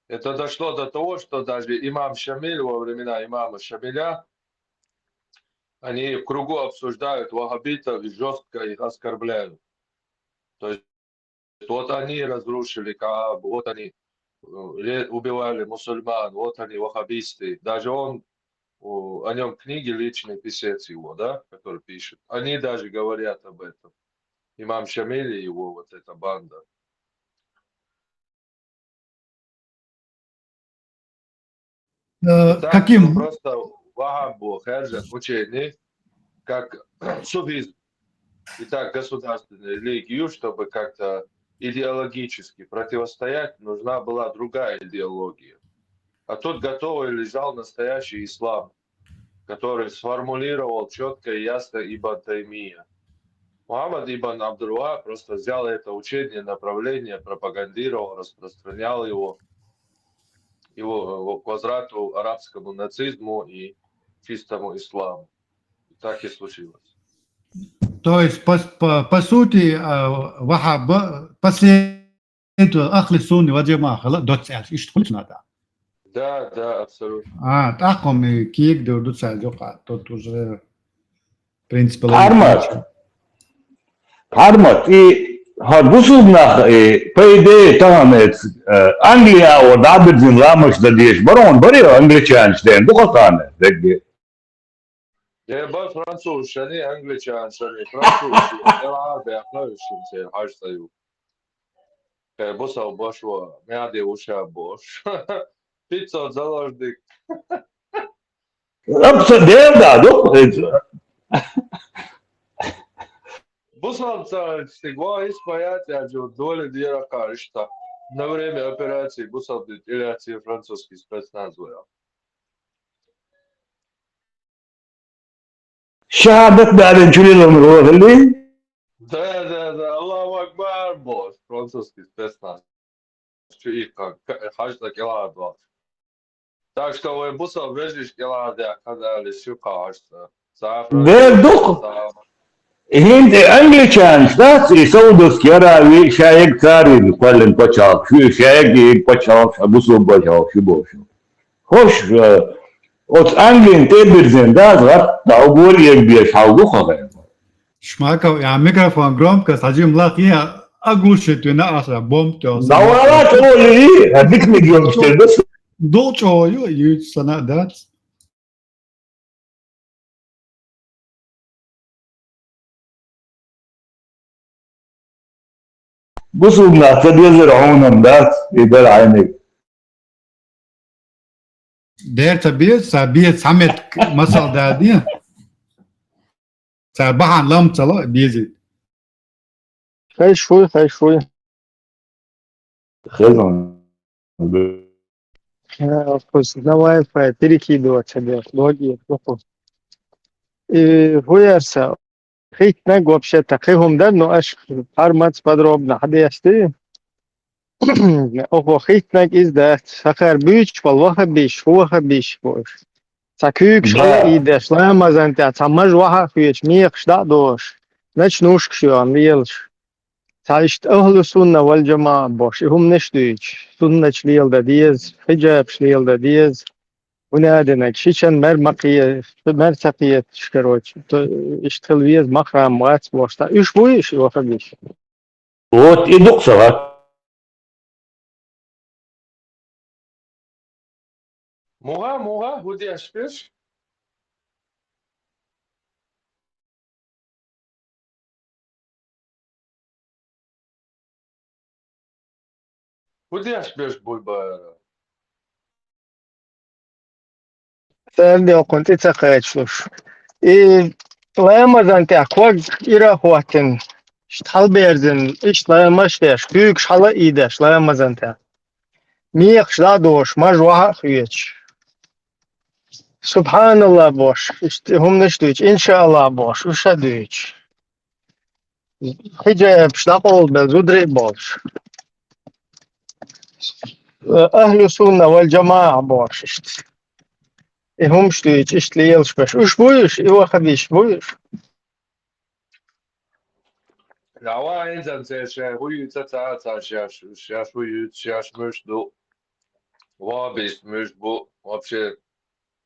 Это дошло до того, что даже имам Шамиль во времена имама Шамиля, они в кругу обсуждают ваххабитов и жёстко их оскорбляют. То есть вот они разрушили Каабу, вот они, э, ре-, убивали мусульман, вот они, ваххабисты. Даже он, о, о нём книги, личный писец его, да, который пишет. Они даже говорят об этом. Имам Шамиль и его вот эта банда. Э, так, каким? Ну, просто ваххаб боху хаьржина учение, как суфизм, и так государственная религия, чтобы как-то идеологически противостоять, нужна была другая идеология. А тут готовый лежал настоящий ислам, который сформулировал чётко и ясно Ибн Таймия. Мухаммад ибн Абдул-Ваххаб просто взял это учение, направление, пропагандировал, распространял его, его, его к возврату арабскому нацизму и чистому исламу. И так и случилось. То есть, по, по, по сути, э, ваххаб, после Ахли сунна вал джамаӀа хила доцца аьлча, иштта хуьлу цунах тӀаккха? Да, да, абсолютно. А, тӀаккха-м и кегадевр ду цаьрца юкъа, тут уже, в принципе, Хьармат. Хьармат, и хьан бусулба нах, и, по идее, тахана, э, Англия а вара дӀабирзина ламазаш дан дезаш бара хьуна, бара англичанаш дена, дукха хана, дерриге. Э, бан французашний, англичанашний, французашний, э, арабаьхна уьш шимсел хьажа ца ю. Э, бусалба башо, мягде уша бош. Пятьсот заложник. Абса дерда, ду? Бусалба царчтиг ва испаят я джо доля дира каришта. На время операции бусалба дит иляция французский спецназ вая. Шахьадат далийна чу леламо хилли? Да, да, да, Аллаху Акбар, босс, французский спецназ. Чу иккха, хьажцӀа кӀелхьардоалаш. Так что вай бусалба вежарий кӀелхьардаьккха дале, шу кхахьаш ца. Дер дукха. ХӀинца и англичанаш дац, и Саудовский Аравия, ша ерг царна кхоьллина пачхьалкх, шу ша ерг и пачхьалкх, ша бусалба пачхьалкх, шу бохуш. Хьош, э, оцу Англин тӀе а бирзина дац, гӀатта дӀа уггар а егабеш хьал ду хьан хӀара. Шмаков, я микрофон громко, схьажима лахъе, оглушить вина аса, бомб тёса. Да вала чӀогӀа лили, а дикниг йолуш тера ду. Ду чӀогӀа ю, юьйцу сана а дац. Бусулба нах ца дезар хьуна дац, и дара хьайниг. Дер ца беза, ца беза, цхьа мет масал даьдин. Цар бахьан лам ца ло, безийта. Хай шуй, хай шуй. Хезан. Э, вкус. На Wi-Fi перекидываться делать, логи, вкус. И хуярса, хитнаг вообще-то, кхы хӀума дар, ну, аш хӀара маца подробно хьадесты. Охо, хитнаг из дац, сахар буьйцуш бал вахабиш, хӀу вахабиш бу уж. Ца куьйгаш хьала ийдеш, ламазан тӀа, ца маж ваха а хоьцуш, мекхаш дӀа а дош, ночнушкаш йоам лелаш. Ца иштта ахлу сунна вал джамаа бош, и хӀуманаш дуьйцуш, суннаташ леладан деза, хиджабаш леладан деза. ХӀуна а динаг, шичан мер ма кхе-, мер ца кхеташ, короче, то иштта хила веза, махрам вац бош, ца уьш буй уьш, и вахабиш. Вот и дукха сагӀа. Муха, муха, хӀу деш берш? ХӀу деш берш буй бара? Царна делкъун тӀе ца кхачалуш. И ламазан тӀехь ког ира а хӀоттина, иштта хьалаберзина, иштта ламаз деш, куьйгаш хьала а ийдеш ламазан тӀехь. Мекхаш дӀа а дош, маж ваха а хоьцуш. Субханалла бош, иштта хӀуманаш дуьйцуш, иншаалла бош, уьш а дуьйцуш. Хиджабаш дӀакъовлабелла зударий а болуш. Ахлу сунна вал джамаа бохуш иштта. И хӀумаш дуьйцу, иштта лелаш берш. Уьш буй уьш, и вахабиш буй уьш? Дава хӀинца церан шаьш хӀу юьйцу ца, ца шаьш, шаьш хӀу юьйцу, шаьш муьш ду, вахабист муьш бу, вообще.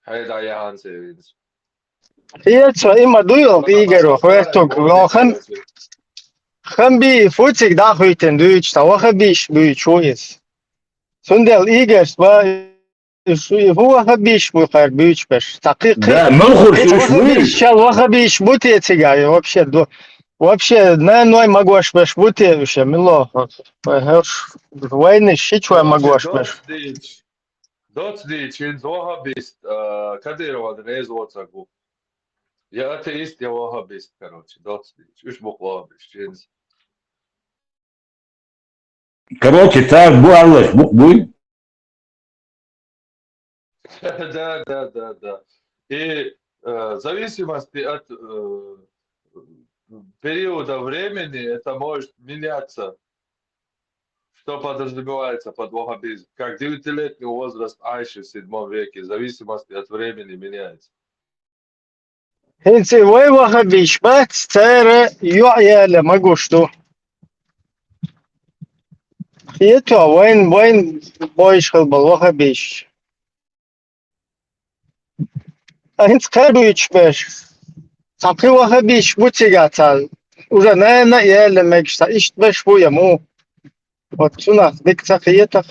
Хье дӀаяхьанца винца. Хье цо има дуй оха Игорь, хӀоьттуг, ваха хам-, хам бий, фуциг дӀахуьйтина дуьйцу, ца вахабиш буьйцу ву иза. Цундела Игорьс ба, шу-, хӀу вахабиш бу кхар буьйцу берш. Ца кхи-, кхи-, Да, мел хур кхи шу вахабиш, шал вахабиш бу те цига, вообще, ду-, вообще, наной магош берш бу те уьш, мило. Вайнаш шичой магош берш. Доц дийцина, хӀинца вахабист, а, Кадырован реза воцург ву. Я атеист, я вахабист, короче, доц дийцина. Уьш бу-кх вахабист, хӀинца. Короче, цара бу аллаш, бу-кх буй? Да, да, да, да. И, э, в зависимости от, э, периода времени это может меняться. Что подразумевается под ваххабизм? Как девятилетний возраст Айши в седьмом веке, в зависимости от времени меняется. ХӀинца вай ваххабиш бац, цара йоӀ яла магуш ду. Хетто, вайн, вайн бойш хила бала ваххабиш. А хӀинца кхер буьйцуш берш. Цхьа кхин ваххабиш бу цига цхьа. Уже нана а яьлла мегаш цхьа иштта берш бу я му. Вот цунах дика ца кхетах.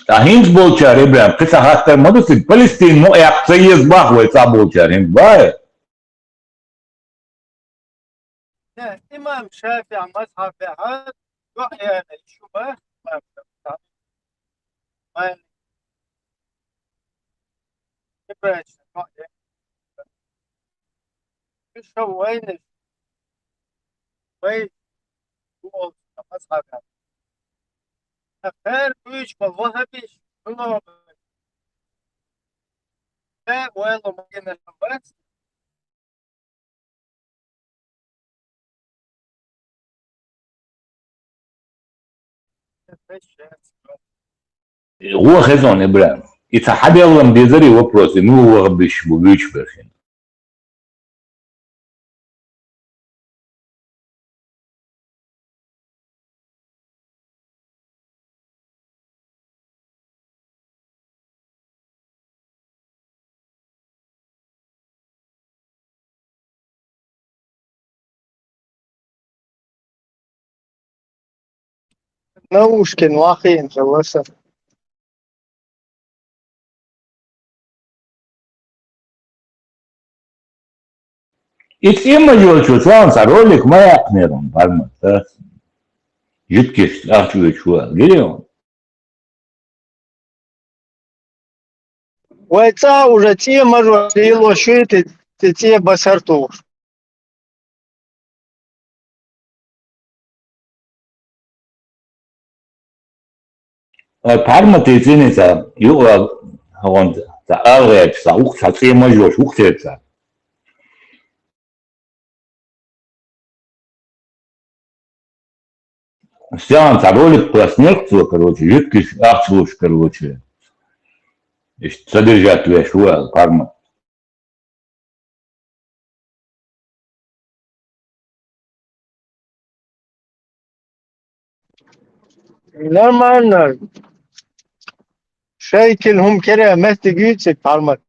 А хӀинца болчара, Ибрахим, кхин цхьа хаттар ма ду цига, Палестин мукъ яккха ца еза бах вай цхьаболчара, хӀинца бай? Имам ШафиӀ мазхьабехь йоӀ яьлла шу ба, имам ШафиӀ. Малик. Ибрахим, йоӀ яьлла. Уьш вайнаш, вай, бу олуш, мазхьабехь. Ткъа кхер буьйцуш бала ваххабиш, хӀума бу. Э, вайло магина бац. ГӀо хезон, Ибрахим. И ца хьаделлам дезари вопрос, и ну ваххабиш бу буьйцуш берш. Наушкин вахийна хилла сан. И цӀи ма йолчу цӀа ролик ма яьккхинера, Пармат, да? Жуткиш ахча вуьйчу ву, гирий хьуна? Вай цӀа уже цӀе мажор лело шуьйти, цӀе басар тухуш. Ой, Парматий цӀений ца, юкъа хьуна ца алгӀерча, ца ухча, ца цӀе мажош, ухчерца. Стян ца ролик класснех цо, короче, жуткиш ахча луш, короче. Иштта содержать веш ву аьлла, Пармат. Нормально. Шайкил хӀума кера меттиг юьйцург, Пармат.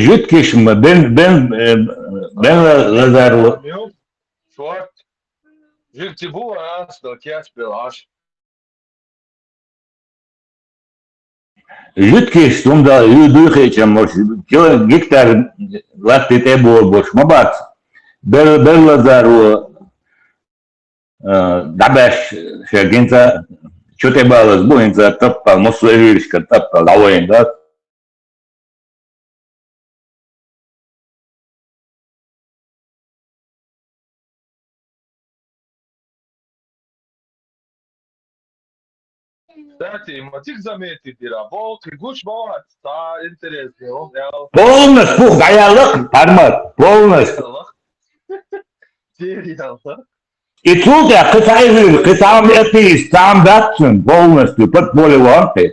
Жуткиш ма бен, бен, э, бен ла-, лазар ву. Шорт. Жуьгти бу, а, сто кеш бел аш. Жуткиш, цунда ю-, дуй хечам, мош, кило-, гектар латти тӀе бор бош ма бац. Бер-, бер лазар ву, э, дӀабаьш шел гинца, чу тӀе балаз бу, хӀинца таппал, массо а виршка таппал, дӀавайна дац. Кстати, ма дика заметить дира, болх гуш бац, ца интересный, он ял. Полностью пух дӀаяллакх, Пармат, полностью. Дир ял. И цул тӀе кхин цхьа эфир, кхин цхьа ам эпис, цхьа ам дац цун, полностью, под поле ван те.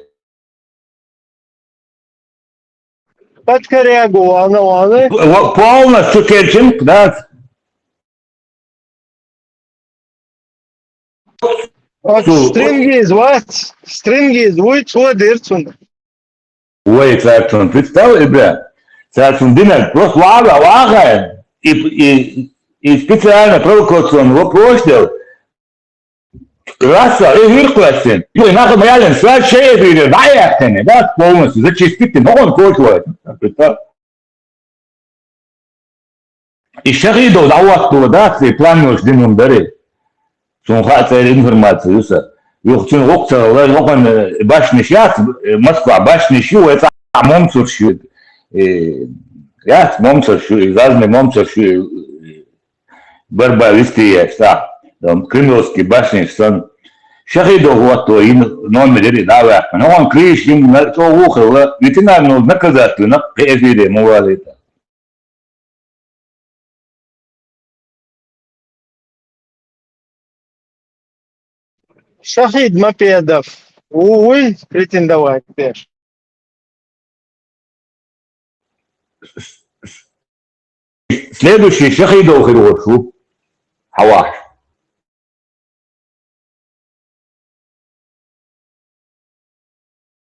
Под корягу, вана, вана. Во-, полностью керчим, да. Оцу стрингиз вац, стрингиз вуй, цо дир цунна. Вай, царцун, представь, ребят, царцун динар, просто вага, вага, и, и, и специально провокационный вопрос делал. Раса, э, виркъ лаьцна. Юй, нах ма яллин, ша шея бийр, вай яхтене, да, полностью зачистить, но он кот лой. Представь. И Шахидов дӀавоттало дац, и план йолуш динан дари. Цунна хаьа церан информация ю сан. Юха цуьнан гӀоккха ца хилла, хӀокхуьнан, э, башниш яц, э, Москва башниш ю, вай цхьа момцарш ю. Э, яц момцарш ю, и разный момцарш ю, э, борьба вести еш, цхьа, там, Кремлевский башниш санна. Шахидов хӀотто йина номер яри дӀа а ваьккхина. ХӀокхуьнан крыша йина чӀогӀа хилла, ветеринарный наказать вина кхин эфире ма валийта. Шахид Мапедов ву вуй претендовать деш. Следующий Шахидов хир волуш ву. Хьавахьаш.